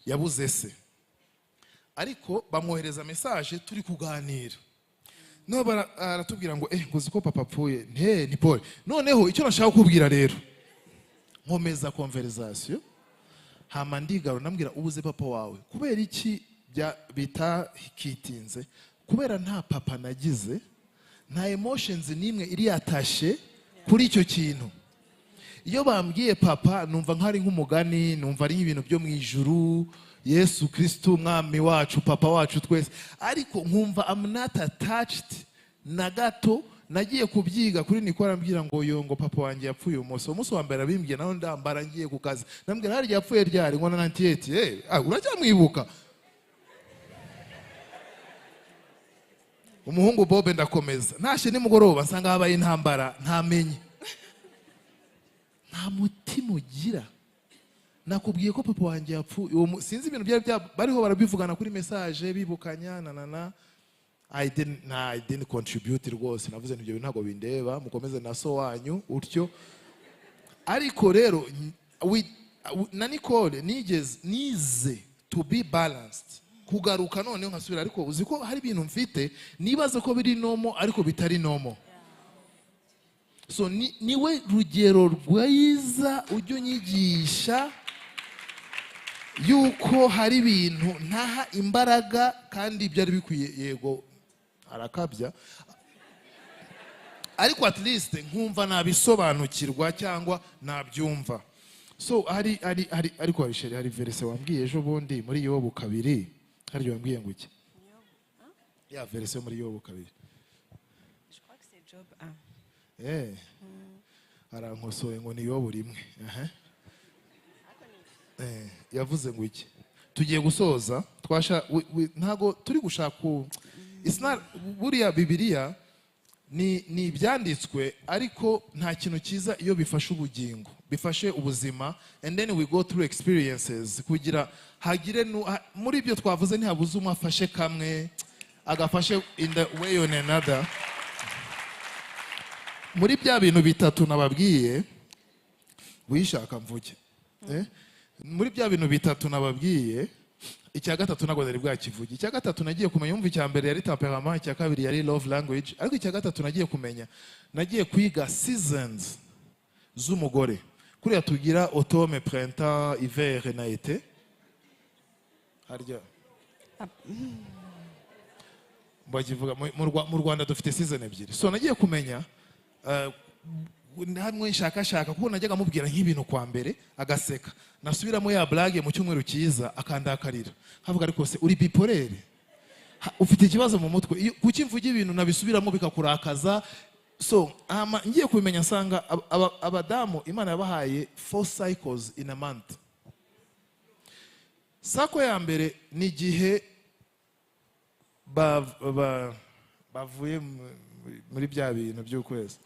yabuze se, ariko bamwohereza message turi kuganira, noneho aratubwira ngo: "Eh, ngo uzi ko papa apfuye?" Nte ni pole. Noneho icyo nashaka kukubwira rero, nkomeza conversation, hama ndigaro ndambwira: "Ubuze papa wawe kubera iki bitakitinze?" Kubera nta papa nagize, nta emotions n'imwe iri yatashe kuri icyo kintu. Iyo bambwiye papa numva nk'ari nk'umugani, numva ari nk'ibintu byo mu ijuru, Yesu Kristo umwami wacu, papa wacu twese, ariko nkumva I'm not attached na gato. Nagiye kubyiga kuri Nikora, ambwira ngo: "Yo," ngo: "Papa wanjye yapfuye umunsi." Uwo munsi wa mbere abimbwiye, nawe ndambara ngiye ku kazi, ndambwira: "Harya yapfuye ryari?" Ngo: "Na 98." "Eh, ah, uracyamwibuka?" Umuhungu Bobe ndakomeza, ntashye nimugoroba nsanga habaye intambara, ntamenye. Nta mutima ugira, nakubwiye ko papa wanjye yapfuye. Uwo sinzi ibintu byari bariho barabivugana kuri message, bibukanya na na na. I didn't contribute rwose. Navuze nti ibyo bintu ntabwo bindeba, mukomeze na so wanyu utyo. Ariko rero na Nicole nigeze nize to be balanced, kugaruka noneho nkasubira. Ariko uzi ko hari ibintu mfite nibaza ko biri normal ariko bitari normal. So niwe rugero rwiza ujya unyigisha yuko hari ibintu ntaha imbaraga kandi byari bikwiye. Yego arakabya, ariko at least nkumva nabisobanukirwa cyangwa nabyumva. So hari ariko hari, chérie, hari verse wambwiye ejo bundi muri Yobu 2. Hari wambwiye ngo iki? Ya verse yo muri Yobu 2. Je crois que c'est Job 1. Arankosoye ngo ni Yobu 1. Aha. Yavuze ngo iki? Tugiye gusoza, twasha ntago turi gushaka it's not. Buriya Bibiliya ni ibyanditswe, ariko nta kintu cyiza iyo bifashe ubugingo, bifashe ubuzima, and then we go through experiences kugira hagire muri ibyo twavuze ntihabuze umwe afashe kamwe, agafashe in the way on another. Muri bya bintu bitatu nababwiye, wishaka mvuge, eh? Muri bya bintu bitatu nababwiye, icya gatatu ntabwo nari bwakivuge. Icya gatatu nagiye kumenya, umva, icya mbere yari temperament, icya kabiri yari love language, ariko icya gatatu nagiye kumenya, nagiye kwiga seasons z'umugore. Kuriya tugira automne, printemps, hiver na été, harya bakivuga mu Rwanda dufite season ebyiri. So nagiye kumenya hamwe nshakashaka, kuko najyaga mubwira nk'ibintu kwa mbere agaseka, nasubiramo ya blague mu cyumweru cyiza akandakarira, nkavuga ariko se uri bipolaire? Ufite ikibazo mu mutwe? Kuki mvuga ibintu nabisubiramo bikakurakaza? So hama ngiye kubimenya nsanga abadamu Imana yabahaye four cycles in a month. Cycle ya mbere ni igihe bavuye muri bya bintu by'ukwezi,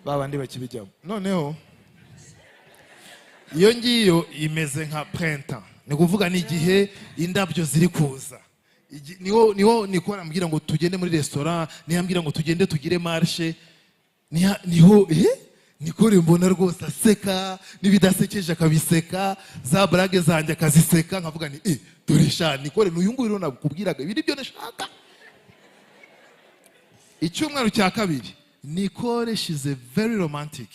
ba bandi bakibijyamo. Noneho iyo ngiyo imeze nka printemps, ni ukuvuga ni igihe indabyo ziri kuza. Niho niko arambwira ngo tugende muri resitora, niho ambwira ngo tugende tugire marche, niho Nicole mbona rwose aseka n'ibidasekeje akabiseka, za blague zanjye akaziseka, nkavuga ni dore sha Nicole, n'uyu nguyu rero nakubwiraga, ibi nibyo nashaka. Icyumweru cya kabiri, Nicole, she's a very romantic.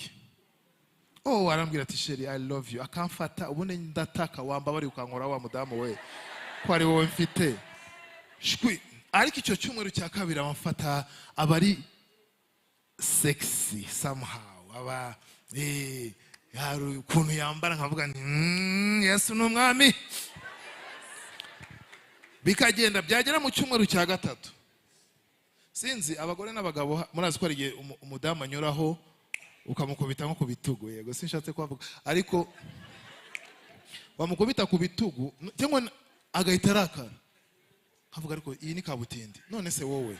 Oh, arambwira ati "Chérie, I love you," akamfata, ubundi ndataka, wambabari ukankora wa mudamu we ko ari wowe mfite shwi. Ariko icyo cyumweru cya kabiri amafata aba ari sexy somehow, aba hari ukuntu yambara nkavuga nti "Yesu ni umwami." Bikagenda byagera mu cyumweru cya gatatu, sinzi abagore n'abagabo murazi ko hari igihe umudamu anyuraho ukamukubita nko ku bitugu. Yego sinshatse kuhavuga, ariko wamukubita ku bitugu cyangwa agahita arakara, nkavuga ariko iyi ni kabutindi, none se wowe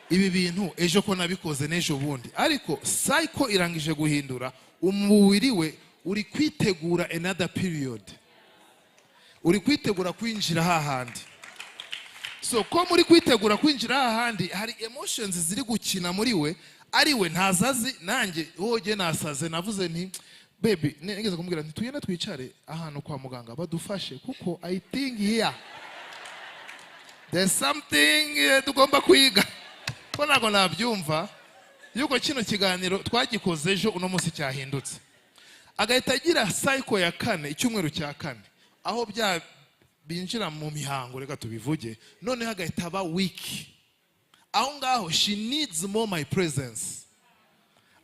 ibi bintu ejo ko nabikoze n'ejo bundi? Ariko cycle irangije guhindura umubiri we, uri kwitegura another period, uri kwitegura kwinjira hahandi. So ko muri kwitegura kwinjira hahandi, hari emotions ziri gukina muri we, ari we ntazazi. Nanjye wowe nasaze, navuze nti "Baby," nigeze kumubwira nti tugende twicare ahantu kwa muganga badufashe, kuko I think here there's something tugomba kwiga, ko ntabwo nabyumva yuko kino kiganiro twagikoze ejo, uno munsi cyahindutse. Agahita agira cycle ya kane, icyumweru cya kane, aho bya binjira mu mihango, reka tubivuge, noneho agahita aba weak. Aho ngaho she needs more my presence,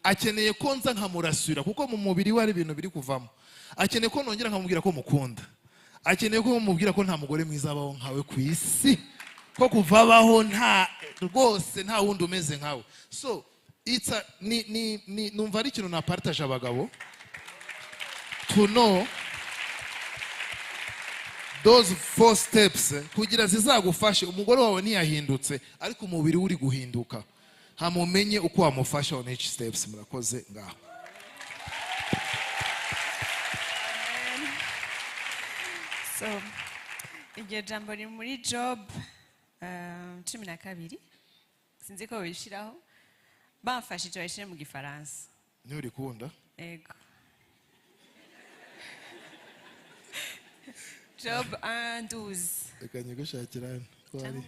akeneye ko nza nkamurasura, kuko mu mubiri we hari ibintu biri kuvamo. Akeneye ko nongera nkamubwira ko mukunda, akeneye ko mubwira ko nta mugore mwiza abaho nkawe ku isi, ko kuva abaho nta rwose nta wundi umeze nkawe. So it's a, ni numva ari ikintu napartage abagabo to know those four steps kugira zizagufashe. Umugore wawe ntiyahindutse, ariko umubiri we uri guhinduka, hamumenye uko wamufasha on each steps. Murakoze ngaho. So iryo jambo riri muri Job. 12. Sinzi ko babishiraho, bamfashije babishire mu Gifaransa. Niyo urikunda. Ego. Job 1, 12. Reka nyigushakira hano twari.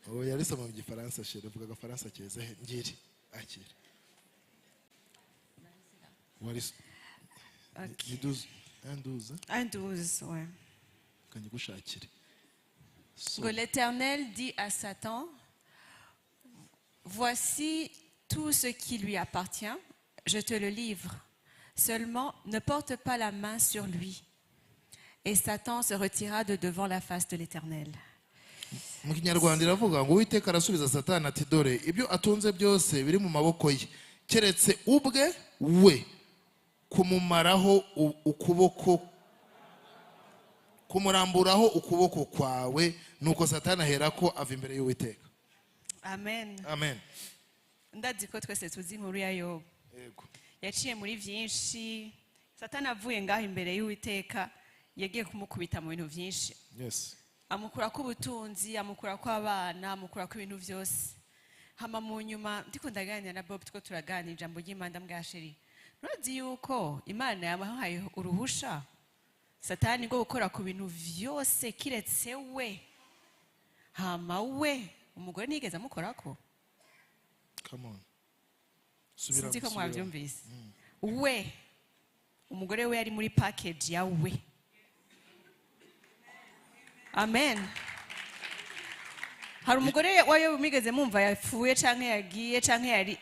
Ubu yarisoma mu Gifaransa. Chérie, uvuga Agafaransa keza. He ngiri, akira. Waris Ok. Ni 12, 1 12. 1, 12, ouais. Reka nyigushakire. So, Que l'Éternel dit à Satan: Voici tout ce qui lui appartient, je te le livre. Seulement, ne porte pas la main sur lui. Et Satan se retira de devant la face de l'Éternel. Mu Kinyarwanda iravuga ngo: "Uwiteka arasubiza Satani ati: 'Dore ibyo atunze byose biri mu maboko ye, keretse ubwe we kumumaraho ukuboko, kumuramburaho ukuboko kwawe.' Nuko Satani aherako ava imbere y'Uwiteka." Amen. Amen. Ndazi ko twese tuzi inkuru ya Yobu. Yego. Yaciye muri byinshi. Satani avuye ngaho imbere y'Uwiteka, yagiye kumukubita mu bintu byinshi, amukurako ubutunzi, amukurako abana, amukurako ibintu byose. Hama mu nyuma ndiko ndaganira na Bob, two turaganira ijambo ry'Imana, ndambwira: "Chéri, nurazi yuko Imana yamuhaye uruhusha Satani rwo gukora ku bintu vyose kiretse we? Hama we umugore ntiyigeze amukorako." Come on. Subiramo, Sinzi ko subiramo. mwabyumvise. We umugore we yari muri package ya we. Amen. Hari umugore wa Yobu mwigeze mumva yapfuye canke yagiye canke yari?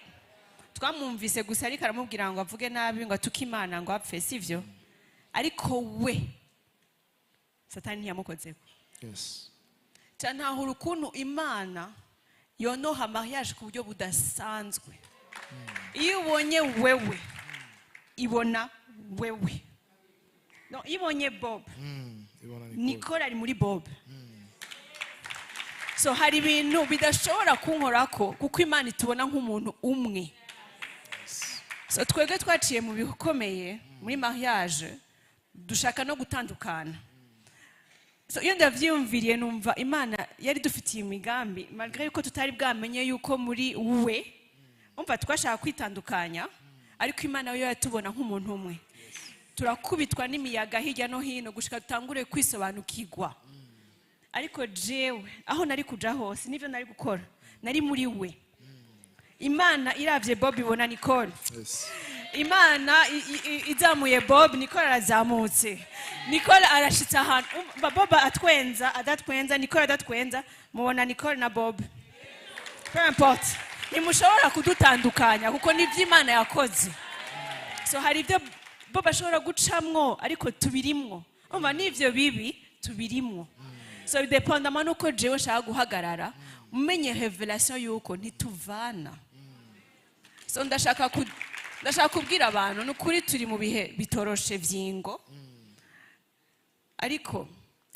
Twamwumvise gusa ariko aramubwira ngo avuge nabi, ngo atuke Imana, ngo apfe, sivyo? Ariko we Satani ntiyamukozeko. Ntahura ukuntu Imana yonoha mariage ku buryo budasanzwe. Iyo ubonye wewe, ibona wewe. No, iyo ibonye Bob, Ibona Nicole. Nicole ari muri Bob. So hari ibintu bidashobora kunkorako kuko Imana itubona nk'umuntu umwe. So twebwe twaciye mu bikomeye muri mariage, dushaka no gutandukana. So iyo ndavyiyumviriye, numva Imana yari dufitiye imigambi malgré yuko tutari bwamenye yuko muri we. Umva, twashaka kwitandukanya, ariko Imana yo yatubona nk'umuntu umwe. Turakubitwa n'imiyaga hirya no hino gushika dutangure kwisobanukirwa. Ariko jewe aho nari kuja hose, nivyo nari gukora, nari muri we. Imana iravye Bob, ibona Nicole. Imana izamuye Bob, Nicole arazamutse. Nicole arashitse ahantu. Umva, Bob atwenza adatwenza, Nicole adatwenza, mubona Nicole na Bob. Peu importe, ntimushobora kudutandukanya kuko nibyo Imana yakoze. So hari ibyo Bob ashobora gucamwo, ariko tubirimwo. Umva, n'ivyo bibi tubirimwo. So bidépendamment nuko jewe nshaka guhagarara, umenye révélation yuko ntituvana. So ndashaka kubwira abantu, ni ukuri turi mu bihe bitoroshe vyingo, ariko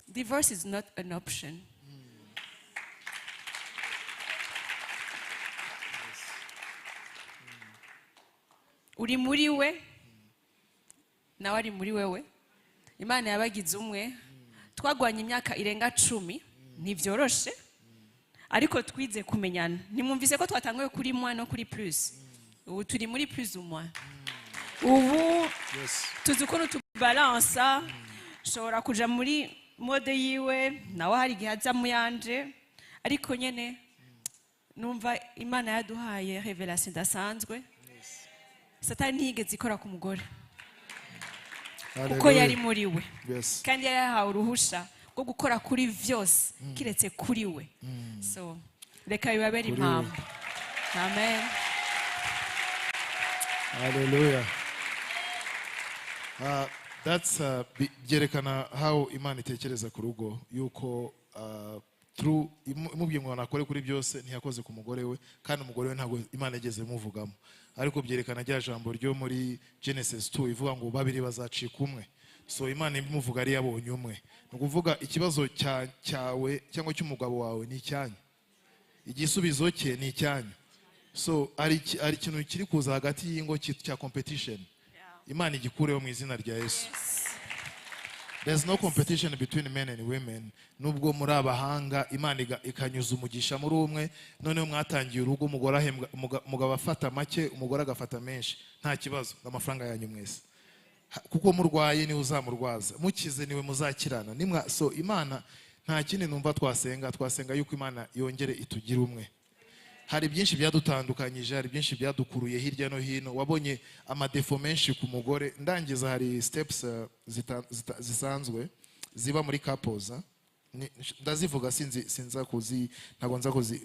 divorce is not an option. Uri muri we, nawe ari muri wewe. Imana yabagize umwe. Twagwanye imyaka irenga 10, ntibyoroshe, ariko twize kumenyana. Ntimwumvise ko twatanguye kuri moins no kuri plus? Ubu turi muri plus ou moins. Ubu tuzi ukuntu tubalansa. Nshobora kuja muri mode yiwe, nawe hari igihe aza mu yanje. Ariko nyene numva Imana yaduhaye révélation idasanzwe. Satani ntiyigeze ikora ku mugore kuko yari muri we, kandi yari yahawe uruhusha rwo gukora kuri vyose kiretse kuri we. So reka bibabere Kuri we. impamvu. Amen. Hallelujah. That's byerekana how Imana itekereza ku rugo, yuko through imubwiye ngo nakore kuri byose, ntiyakoze ku mugore we, kandi umugore we ntabwo Imana yigeze imuvugamo. Ariko byerekana rya jambo ryo muri Genesis 2 ivuga ngo babiri bazacika umwe. So Imana imuvuga ari yabonye umwe. Ni ukuvuga ikibazo cyawe cyangwa cy'umugabo wawe ni icyanyu, igisubizo cye ni icyanyu. So hari ikintu kiri kuza hagati y'ingo cya competition. Imana igikureho mu izina rya Yesu. There's no competition between men and women. Nubwo muri abahanga, Imana ikanyuza umugisha muri umwe. Noneho mwatangiye urugo, umugore ahembwa, umugabo afata make, umugore agafata menshi, nta kibazo, amafaranga yanyu mwese. Kuko murwaye niwe uzamurwaza, mukize niwe muzakirana nimwa. So Imana, nta kindi numva twasenga, twasenga yuko Imana yongere itugire umwe. Hari byinshi byadutandukanyije, hari byinshi byadukuruye hirya no hino. Wabonye amadéfauts menshi ku mugore. Ndangiza, hari steps zisanzwe ziba muri couples, ah. Ndazivuga, sinzi, sinza kuzi, ntabwo nza kuzi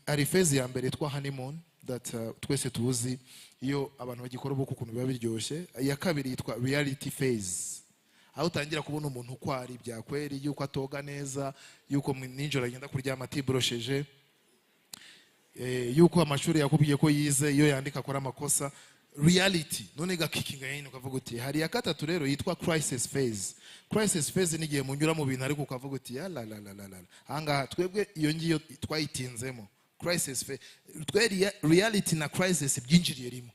hari phase ya mbere yitwa honeymoon that twese tuzi, iyo abantu bagikora ubukwe ukuntu biba biryoshye. Iya kabiri yitwa reality phase, aho utangira kubona umuntu uko ari byakweri, yuko atoga neza, yuko nijoro agenda kuryama atiborosheje, yuko amashuri yakubwiye ko yize, iyo yandika akora amakosa. Reality none igakickinga yine, ukavuga uti. Hari iya gatatu rero yitwa crisis phase. Crisis phase ni igihe munyura mu bintu ariko ukavuga uti: "Ya la la la la la." Ahangaha twebwe iyo ngiyo twayitinzemo, crisis phase. Twe reality na crisis byinjiriye rimwe.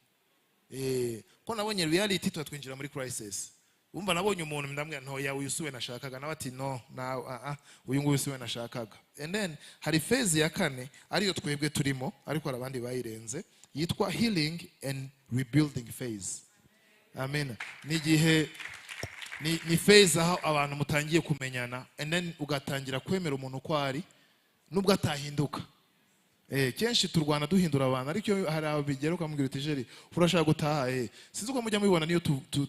Ko nabonye reality, tuba twinjira muri crisis. Umva, nabonye umuntu, ndamubwira: "Ntoya, uyu siwe nashakaga." Nawe ati: "No, na ah, ah, uyu nguyu siwe nashakaga." And then hari phase ya kane, ariyo twebwe turimo, ariko hari abandi bayirenze, yitwa healing and rebuilding phase. Amen. Ni igihe ni phase aho abantu mutangiye kumenyana, and then ugatangira kwemera umuntu uko ari nubwo atahinduka. Kenshi turwana duhindura abantu, ariko iyo hari aho bigera ukamubwira uti: "Chéri, urashaka gutaha?" Sinzi uko mujya mubibona, niyo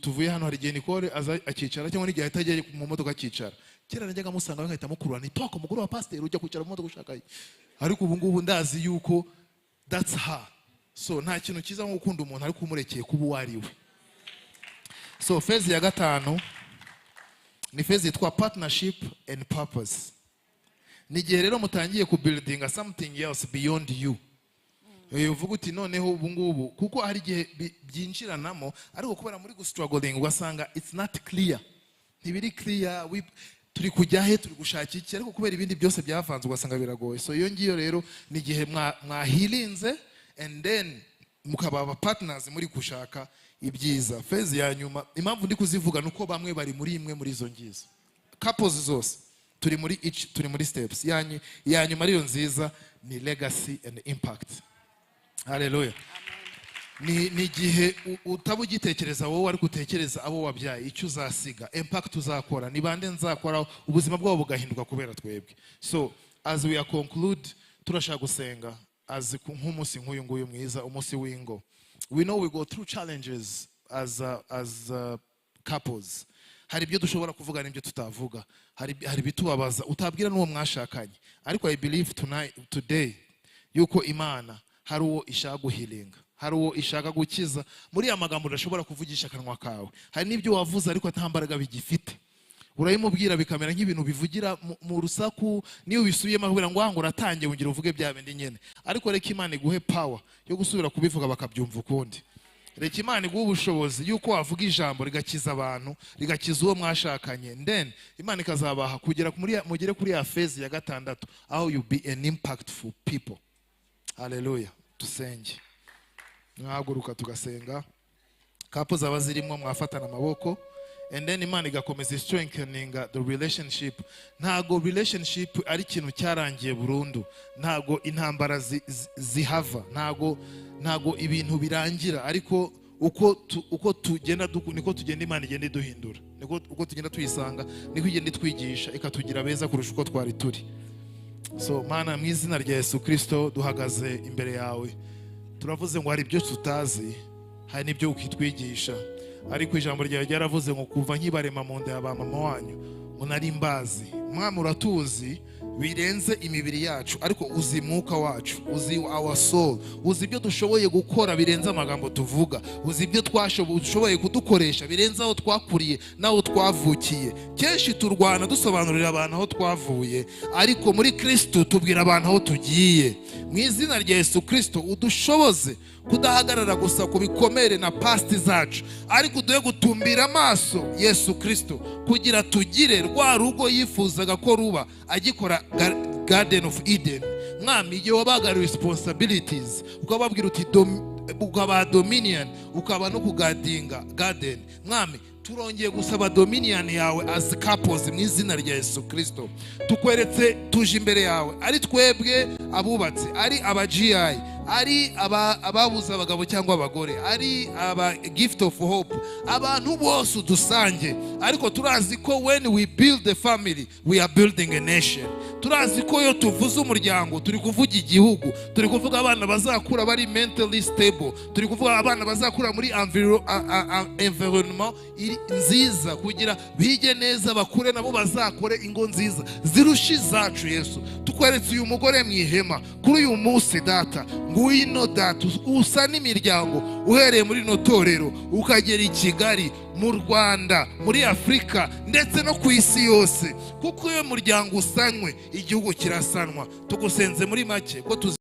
tuvuye hano, hari igihe Nicole aza akicara, cyangwa n'igihe ahita ajya mu modoka akicara. Kera najyaga musanga nkahita mukurura nti: "Toka, umugore wa pasiteri, ujya kwicara mu modoka ushaka iki?" Ariko ubu ngubu ndazi yuko that's her. So nta kintu cyiza nko gukunda umuntu ariko umurekeye kuba uwo ari we. So phase ya gatanu ni phase yitwa partnership and purpose. Ni igihe rero mutangiye kubuildinga something else beyond you. Uvuga uti: "Noneho ubu ngubu," kuko hari igihe byinjiranamo, ariko kubera muri gustruggling ugasanga it's not clear, ntibiri clear, turi kujya he, turi gushaka iki, ariko kubera ibindi byose byavanze ugasanga biragoye. So iyo ngiyo rero ni igihe mwahealinze and then mukaba aba partners muri gushaka ibyiza. Phase ya nyuma, impamvu ndi kuzivuga ni uko bamwe bari muri imwe muri izo ngizo. Couples zose turi muri each, turi muri steps yanyu. Ya nyuma ariyo nziza ni legacy and impact. Haleluya. Ni igihe utaba ugitekereza wowe, ariko utekereza abo wabyaye, icyo uzasiga, impact uzakora, ni bande nzakoraho, ubuzima bwabo bugahinduka kubera twebwe. So as we are conclude, turashaka gusenga as nk'umunsi nk'uyu nguyu mwiza, umunsi w'ingo. We know we go through challenges as couples. Hari ibyo dushobora kuvuga n'ibyo tutavuga, hari ibitubabaza utabwira n'uwo mwashakanye. Ariko I believe tonight, today, yuko Imana hari uwo ishaka guhealinga, hari uwo ishaka gukiza muri ya magambo udashobora kuvugisha akanwa kawe. Hari n'ibyo wavuze ariko nta mbaraga bigifite, urabimubwira bikamera nk'ibintu bivugira mu rusaku. Niyo ubisubiyemo akubwira ngo: "Ngo uratangiye, wongera uvuge bya bindi nyine." Ariko reka Imana iguhe power yo gusubira kubivuga bakabyumva ukundi. Reka Imana iguhe ubushobozi yuko wavuga ijambo rigakiza abantu, rigakiza uwo mwashakanye. Then Imana ikazabaha kugera mugere kuri ya phase ya gatandatu, aho you be an impactful people. Haleluya. Dusenge. Mwahaguruka tugasenga. Couple zaba zirimo, mwafatana amaboko, and then Imana igakomeza strengthening the relationship. Ntago relationship ari ikintu cyarangiye burundu, ntago intambara zihava, ntago ibintu birangira, ariko uko tugenda niko tugenda Imana igenda iduhindura, niko uko tugenda tuyisanga, niko igenda itwigisha, ikatugira beza kurusha uko twari turi. So Mana, mu izina rya Yesu Kirisito, duhagaze imbere yawe, turavuze ngo hari ibyo tutazi, hari n'ibyo ukitwigisha, ariko ijambo ryawe ryaravuze ngo kuva nkibarema mu nda ya ba mama wanyu ngo nari mbazi. Mwami, uratuzi birenze imibiri yacu, ariko uzi mwuka wacu, uzi our soul, uzi ibyo dushoboye gukora birenze amagambo tuvuga, uzi ibyo ushoboye kudukoresha birenze aho twakuriye n'aho twavukiye. Kenshi turwana dusobanurira abantu aho twavuye, ariko muri Kristo tubwira abantu aho tugiye. Mu izina rya Yesu Kristo, udushoboze kudahagarara gusa ku bikomere na past zacu, ariko uduhe gutumbira amaso Yesu Kristo, kugira tugire rwa rugo yifuzaga ko ruba agikora Garden of Eden. Mwami, igihe wabaga responsibilities, ukababwira uti ukabaha dominion, ukaba no kuguardinga garden, Mwami, Turongeye gusaba dominion yawe as couples mu izina rya Yesu Kristo. Tukweretse, tuje imbere yawe, ari twebwe abubatse, ari aba GI, ari ababuze abagabo cyangwa abagore, ari aba Gift of Hope, abantu bose udusange. Ariko turazi ko when we build a family, we are building a nation. Turazi ko iyo tuvuze umuryango, turi kuvuga igihugu, turi kuvuga abana bazakura bari mentally stable, turi kuvuga abana bazakura muri environment iri nziza kugira bige neza, bakure nabo bazakore ingo nziza zirusha izacu. Yesu, tukweretse uyu mugore mu ihema kuri uyu munsi. Data, ngwino Data, usa n'imiryango uhereye muri rino torero ukagera i Kigali, mu Rwanda, muri Afurika, ndetse no ku isi yose, kuko iyo muryango usanywe, igihugu kirasanwa. Tugusenze muri make ko tuzi.